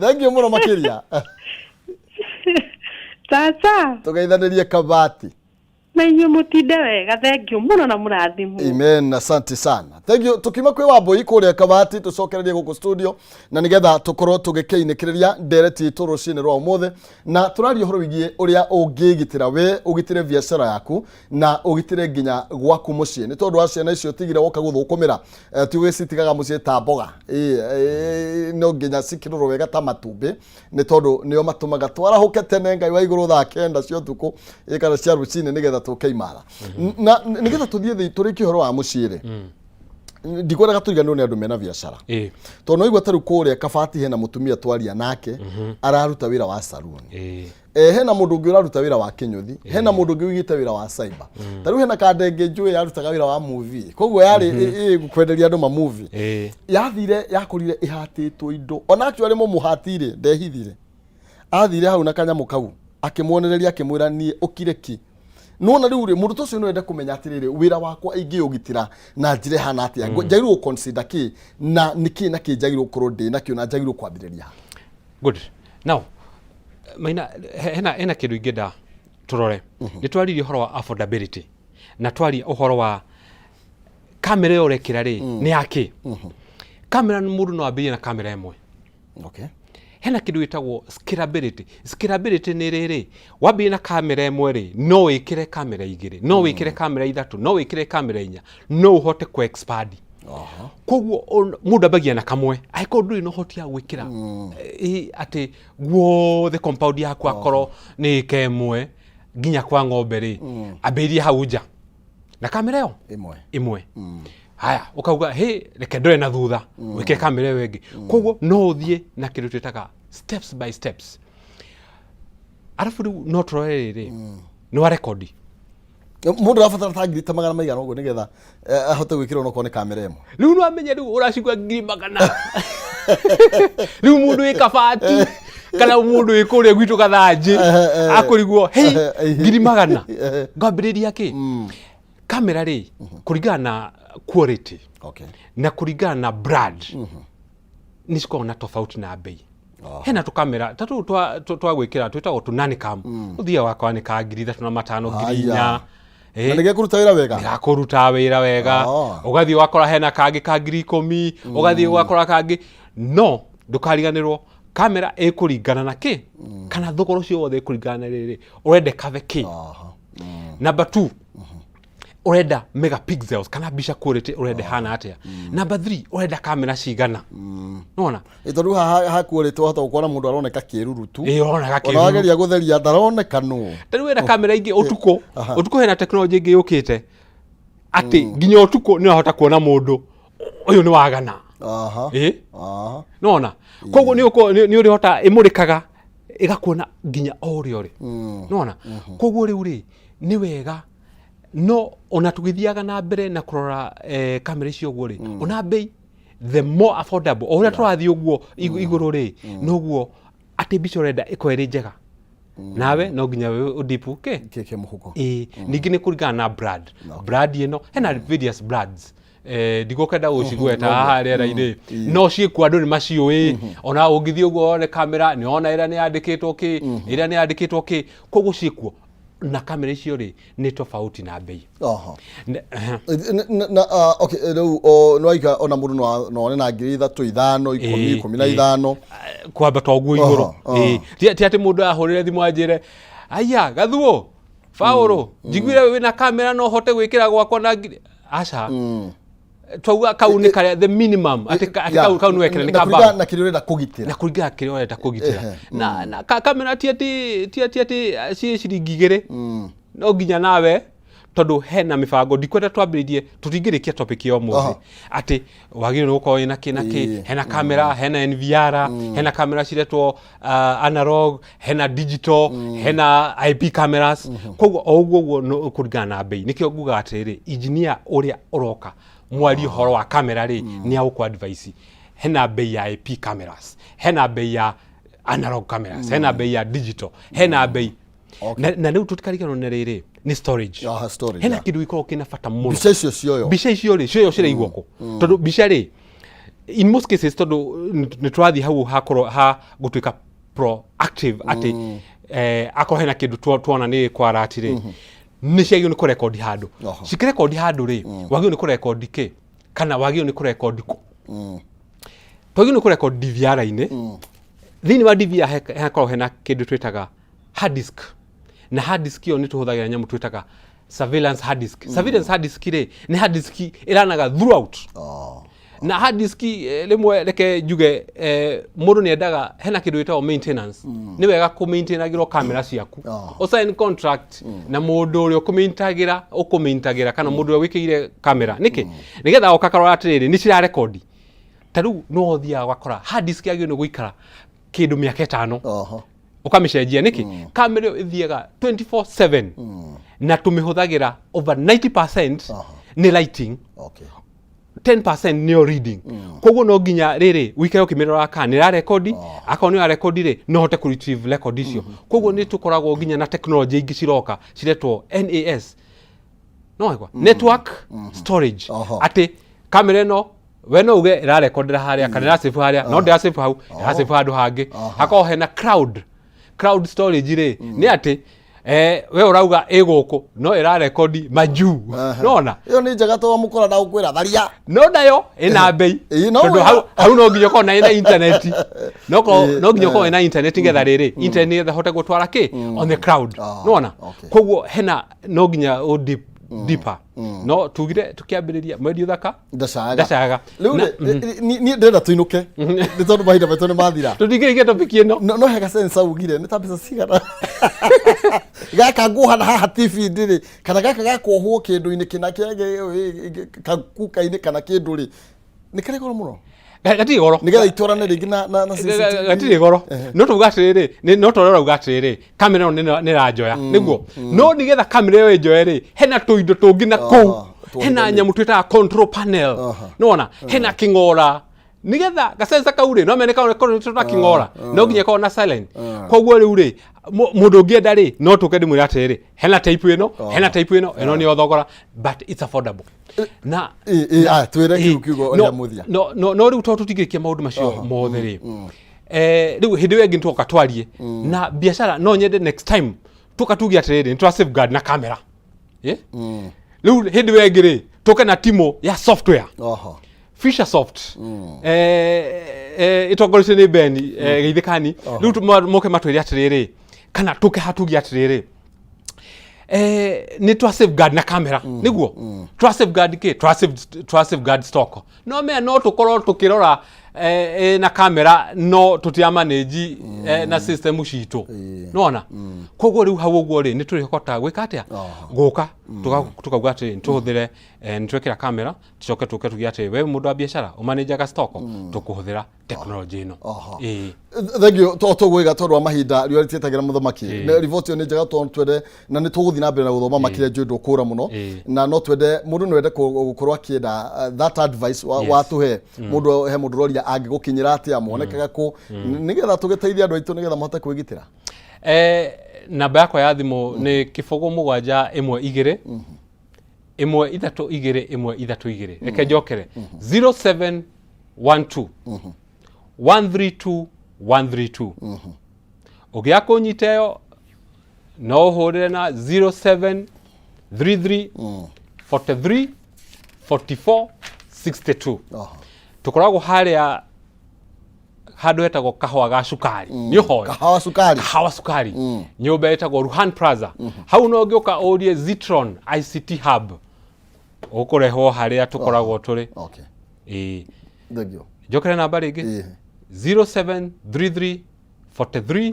Thank you mũno makĩria. Tata. Tũgeithanĩrie Kabati. Na inyuĩ mũtinde wega, thengiũ mũno na mũrathimwo. Amen, asante sana. Thank you. Tukiuma kwĩ Wambũi kũrĩa Kabati tũcokererie gũkũ studio na nĩgetha tũkorwo tũgĩkĩinĩkĩrĩria ndereti itũ rũcinĩ rwa ũmũthĩ, na tũraria ũhoro wĩgiĩ ũrĩa ũngĩgitĩra we, ũgitĩre biacara yaku na ũgitĩre nginya gwaku mũciĩ, nĩ tondũ wa ciana icio tigire woka gũthũkũmĩra. Ti ũgĩcitigaga mũciĩ ta mboga. No nginya cikĩrorwo wega ta matumbĩ, nĩ tondũ nĩo matũmaga twarahũke tene Ngai wa igũrũ thaa 9 cia ũtukũ, kana cia rũcinĩ, nĩgetha tũke imara. Na nĩgetha tũthiĩ thĩ tũrĩkie ũhoro wa mũciĩ rĩ, ndikwendaga tũriganĩrwo nĩ andũ mena biacara, tondũ no igua ta rĩu kũrĩa Kabati hena mũtumia twaria nake araruta wĩra wa saluni. Hena mũndũ ũngĩ ũraruta wĩra wa kĩnyũthi, hena mũndũ ũngĩ ũigĩte wĩra wa cyber. Ta rĩu hena kandenge njũĩ yarutaga wĩra wa movie, koguo yarĩ kwenderia andũ ma movie. Yathire yakorire ĩhatĩtwo indo, ona actually mũmũhati-rĩ ndehithire, athire hau na kanyamũ kau akĩmuonereria, akĩmwĩra niĩ ũkire ki. Nona rĩu rĩ, mũndũ ta ũcio no ende kũmenya atĩrĩrĩ, wĩra wakwa ingĩũgitĩra na njĩra ĩhana atĩa, njagĩrĩirwo gũ consider kĩ na nĩ kĩ na kĩ njagĩrĩirwo gũkorwo ndĩ nakĩo na njagĩrĩirwo kwambĩrĩria ha? Good. Now Maina, hena kĩndũ ingĩenda tũrore. Nĩ twaririe ũhoro wa affordability na twaria ũhoro wa kamera ĩyo ũrekĩra rĩ, nĩ yakĩ. Kamera, mũndũ no ambĩrĩrie na kamera ĩmwe. Hena kĩndũ gĩtagwo scalability. Scalability nĩ rĩrĩ, wambĩrĩria na kamera ĩmwe rĩ, no wĩkĩre kamera 2, no wĩkĩre kamera 3, no wĩkĩre kamera 4, no ũhote kũ expand. Koguo mũndũ ambagia na kamwe, angĩkorwo ndũrĩ na ũhoti wa gwĩkĩra atĩ guothe compound yaku akorwo nĩ ĩka ĩmwe nginya kwa ng'ombe rĩ, ambĩrĩria hau nja na kamera ĩyo ĩmwe. Ĩmwe. Haya, ũkauga hĩ, reke ndore na thutha, wĩkĩre kamera ĩyo ĩngĩ. Koguo no ũthiĩ na kĩndũ twĩtaga steps by steps. Arabu rĩu no tũrore rĩrĩ, nĩ wa rekondi. Mũndũ arabatara ta ngiri ta magana maigana ũguo nĩgetha ahote gwĩkĩra onokorwo nĩ kamera ĩmwe? Rĩu no amenye rĩu ũracigua 100,000. Rĩu mũndũ wĩ Kabati kana mũndũ wĩ kũrĩa gwitũ Gathanjĩ akũrigwo, hei, 100,000 ngwambĩrĩria kĩ? Kamera rĩ, kũringana na quality na kũringana na brand, nĩ cikoragwo na tofauti na bei. Hena tũkamera ta tũtũ twa gwĩkĩra twĩtagwo tũ Nanicam, ũthiaga wakora nĩ ka 3500, 4000. Na nĩ gekũruta wĩra wega? Gakũruta wĩra wega. Ũgathiĩ ũgakora hena kangĩ ka 10,000, ũgathiĩ ũgakora kangĩ. No ndũkariganĩrwo kamera ĩkũringana na kĩ, kana thogora ũcio wothe ĩkũringana na rĩrĩ, ũrenda ĩkave kĩ. Number 2, ũrenda megapixels kana mbica quality ũrenda ĩhana atĩa. Number 3, ũrenda kamera cigana. Nona Tondũ haha hakuorĩte wahota gũkora mũndũ aroneka kĩruru tu. Ĩĩ, ũroneka Ona kĩruru. wageria gũtheria ndaroneka nũ. Ta rĩu wĩna kamera ingĩ ũtukũ. Ũtukũ hena tekinoronjĩ ĩngĩ yũkĩte atĩ nginya ũtukũ nĩ ũrahota kuona mũndũ ũyũ nĩ wagana. Ĩĩ. Nona koguo nĩ ũrĩhota, ĩmũrĩkaga ĩgakuona nginya o ũrĩa ũrĩ. Nona koguo rĩu rĩ, nĩ wega no ona tũgĩthiaga na mbere na kũrora kamera icio ũguo rĩ, ona bei the more affordable o ũrĩa tũrathiĩ ũguo igũrũ rĩ, noguo atĩ mbica ũrenda ĩkorwo ĩrĩ njega, nawe no nginya we ũdipu ke Kĩ mũhuko. Ĩĩ, ningĩ nĩ kũringana na brand. Brand ĩno hena various brands, ndigũkenda gũcigweta haha rĩera-inĩ, no ciĩkuo, andũ nĩ maciũĩ. Ona ũngĩthiĩ ũguo wone kamera, nĩ wona ĩrĩa nĩ yandĩkĩtwo kĩ, ĩrĩa nĩ yandĩkĩtwo kĩ. Koguo ciĩkuo, na kamera icio rĩ, nĩ tofauti na bei. Na okay, rĩu nĩ waika ona mũndũ no one na 3000, 5, 10, 15. Kwambata ũguo igũrũ. Ĩĩ. Ti atĩ mũndũ ahũrĩre thimũ anjĩre, aya gathuo Paũlũ, njiguire wĩna kamera no hote gwĩkĩra gwakwa na ngiri, aca. Twauga kau nĩ karĩa the minimum atĩ kau nĩ wekĩra nĩ Na ka kũringana bao. Na kĩrĩa ũrenda kũgitĩra. Na kũringana kĩrĩa ũrenda kũgitĩra. Na kamera ti atĩ ciĩ ciringi 2, no nginya nawe, tondũ hena mĩbango ndikwenda twambĩrĩrie, tũtingĩrĩkia topic ya ũmũthĩ, atĩ wagĩrĩirwo nĩ gũkorwo wĩna kĩ na kĩ. Hena kamera, hena NVR, hena kamera ciretwo analog, hena digital, hena IP cameras. Koguo o ũguo ũguo no kũringana na bei. Nĩkĩo ngugaga atĩrĩrĩ, engineer ũrĩa ũroka mwarie ũhoro wa kamera rĩ, nĩ agũkũ advice. Hena bei ya IP cameras, hena bei ya analog cameras, hena bei ya digital, hena bei na rĩu tũtikariganĩrwo nĩ rĩrĩ, nĩ storage. Aha, storage, Hena kĩndũ gĩkoragwo kĩna bata mũno. Mbica icio cioyo. Mbica icio rĩ, cioyo ciraigwo kũ? Tondũ mbica rĩ, in most cases, tondũ nĩ tũrathiĩ hau hakorwo ha gũtuĩka proactive atĩ akorwo hena kĩndũ tuona nĩ kwarati rĩ, Nĩ ciagĩrĩirwo nĩ kũrekondi handũ. Oho. Cikĩrekondi handũ rĩ, wagĩrĩirwo nĩ kũrekondi kĩ kana wagĩrĩirwo nĩ kũrekondi kũ? Twagĩrĩirwo nĩ kũrekondi DVR-inĩ. Thĩinĩ wa DVR hakoragwo hena kĩndũ twĩtaga hard disk, na hard disk ĩyo nĩ tũhũthagĩra nyamũ twĩtaga surveillance hard disk. Surveillance hard disk rĩ, nĩ hard disk ĩranaga throughout. Na hard disk, rĩmwe reke njuge, mũndũ nĩ endaga hena kĩndũ gĩtagwo maintenance. Nĩ wega kũ-maintainagĩrwo kamera ciaku. Ũsign contract na mũndũ ũrĩa ũkũmaintagĩra kana mũndũ ũrĩa wĩkĩire kamera. Nĩkĩ? Nĩgetha oka karora atĩrĩrĩ, nĩ cirarekondi. Ta rĩu no ũthiaga ũgakora hard disk yagĩrĩirwo nĩ gũikara kĩndũ mĩaka 5, ũkamĩcenjia. Nĩkĩ? Kamera ĩyo ĩthiaga 24/7 na tũmĩhũthagĩra over 90% nĩ lighting, 10% nĩyo reading. Koguo no nginya rĩrĩ wikare ũkĩmĩrora kana nĩ ĩrarekondi. Akorwo nĩ ĩrarekondi rĩ, no hote kũ retrieve record icio. Koguo nĩ tũkoragwo nginya na technology ingĩ ciroka ciretwo NAS, no waigua, network storage, atĩ kamera ĩno we no uge ĩrarekondera harĩa kana ĩrasave harĩa, no ndĩrasave hau, ĩrasave handũ hangĩ. Hakorwo hena cloud storage rĩ, nĩ atĩ we ũrauga ĩ gũkũ no ĩrarekondi majuu, nona. Ĩyo nĩ njega tondũ mũkora ndagũkwĩra tharia. No nayo ĩna mbei, no tondũ wega. hau no nginya ũkorwo na ĩna internet, no nginya ũkorwo ĩna internet nĩgetha rĩrĩ internet nĩgetha hote gũtwara kĩ on the cloud, nona. Koguo hena no nginya ũ deep deeper, no tugire tukiambĩrĩria mwendi ũthaka ndacaga. Ndacaga. Rĩu rĩ, niĩ ndĩrenda tũinũke nĩ tondũ mahinda maitũ nĩ mathira. Tũtingĩrĩkia topic ĩno. No hega sensa ugire nĩ ta mbeca cigana gaka nguoha na haha TV ndĩrĩ kana gaka gakuohwo kĩndũ-inĩ kĩna kĩa kakuka-inĩ kana kĩndũ rĩ, nĩ karĩ goro mũno? Gatirĩ goro. Nĩgetha itwarane rĩngĩ na CCTV. Gatirĩ goro, no tuga atĩrĩrĩ, no tondũ ũrauga atĩrĩrĩ, kamera ĩno nĩ ĩranjoya nĩguo, no nĩgetha kamera ĩyo ĩnjoye rĩ, hena tũindo tũngĩ na kũu, hena nyamũ twĩtaga control panel, nĩwona, hena kĩng'ora nĩgetha gasensa kau rĩ no mene kau na kĩng'ora, no nginya korwo na silent. Koguo rĩu rĩ, mũndũ ũngĩenda rĩ, no tũke ndĩmwĩre atĩrĩrĩ, hena type ĩno, hena type ĩno, ĩno nĩyo thogora, but it's affordable na Aya, twĩre kiu kiugo no, rĩa mũthia. No rĩu tondũ tũtingĩrĩkia maũndũ macio mothe rĩ, rĩu hĩndĩ ĩyo ĩngĩ nĩtũgoka twarie na biacara. No nyende next time tũka tuge atĩrĩrĩ, nĩ twa safeguard na kamera. Rĩu hĩndĩ ĩyo ĩngĩ rĩ, tũke na timu ya software, Fisher Soft, ĩtongoretio nĩ Ben Geithĩkani. Rĩu moke matwĩre atĩrĩrĩ, kana tũke hatuge atĩrĩrĩ, nĩ twa safeguard na kamera nĩguo twa safeguard kĩ, twa safeguard stock. No mea no tũkorwo tũkĩrora na kamera, no tũtira manage na system citũ, nona. Koguo rĩu hau ũguo rĩ, nĩ tũrĩhota gwĩka atĩa, gũka tukauga atĩrĩ, nĩtũhũthĩre, nĩtwekĩra kamera, tucoke tũke tuge atĩrĩ, we mũndũ wa biacara ũmanĩnjaga stock, tũkũhũthĩra technology ĩno. Ĩĩ. Thank to tũgwĩga tondũ wa mahinda riũa rĩtiĩtagĩra mũthamaki. Riboti ĩyo nĩ njega tondũ twende na nĩ tũgũthiĩ na mbere na gũthoma makĩria, njũĩ ndũkũra mũno. Na no twende mũndũ no ende gũkorwo akĩenda that advice watũhe. Mũndũ he mũndũ ũroria angĩgũkinyĩra atĩa, monekaga kũ, nĩgetha tũgĩteithie andũ aitũ nĩgetha mahote kwĩgitĩra. Namba yakwa ya thimũ nĩ 0712 132 132. Reke njokere, 0712 132 132. Ũngĩaga kũnyita ĩyo, no ũhũrĩre na 0733 43 44 62. Tũkoragwo harĩa handũ hetagwo Kahũa ga Cukari, nĩ ũhoe. Kahawa Cukari. Kahawa Cukari, nyũmba ĩtagwo Ruhan Plaza. Hau no ũngĩũka ũrie Zitron ICT Hub, ũkũrehwo harĩa tũkoragwo tũrĩ. Ĩĩ. Thank you. Njokere namba rĩngĩ, 0733 43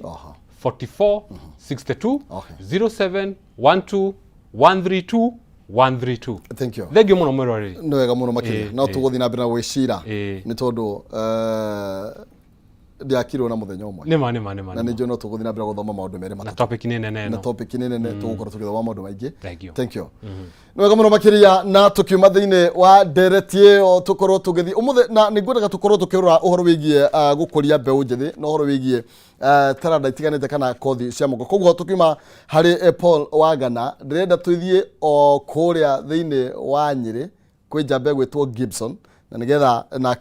44 62, 0712 132 132. Thank you. Thank you mũno, mwĩroreri. Nĩ wega mũno makĩria. No tũgũthiĩ na mbere na gwĩcira nĩ tondũ ndĩakirwo na mũthenya ũmwe. Nĩma, nĩma, nĩma. Na nĩ njũĩ no tũgũthiĩ na mbere gũthoma maũndũ merĩ na matatũ. Topic nĩ nene Na ĩno. topic nĩ nene, tũgũkorwo tũgĩthoma maũndũ maingĩ. Thank you. Thank you. Nĩ wega mũno makĩria. Na tũkiuma thĩinĩ wa ndereti ĩyo, tũkorwo tũgĩthiĩ ũmũthĩ na nĩ ngwendaga tũkorwo tũkĩrora ũhoro wĩgiĩ gũkũria mbeũ njĩthĩ na ũhoro wĩgiĩ taranda itiganĩte kana kothi cia moko. Koguo tũkiuma harĩ Paul Wagana, ndĩrenda tũthiĩ o kũrĩa thĩinĩ wa Nyĩrĩ kwĩ njamba ĩgwĩtwo Gibson na nĩgetha nake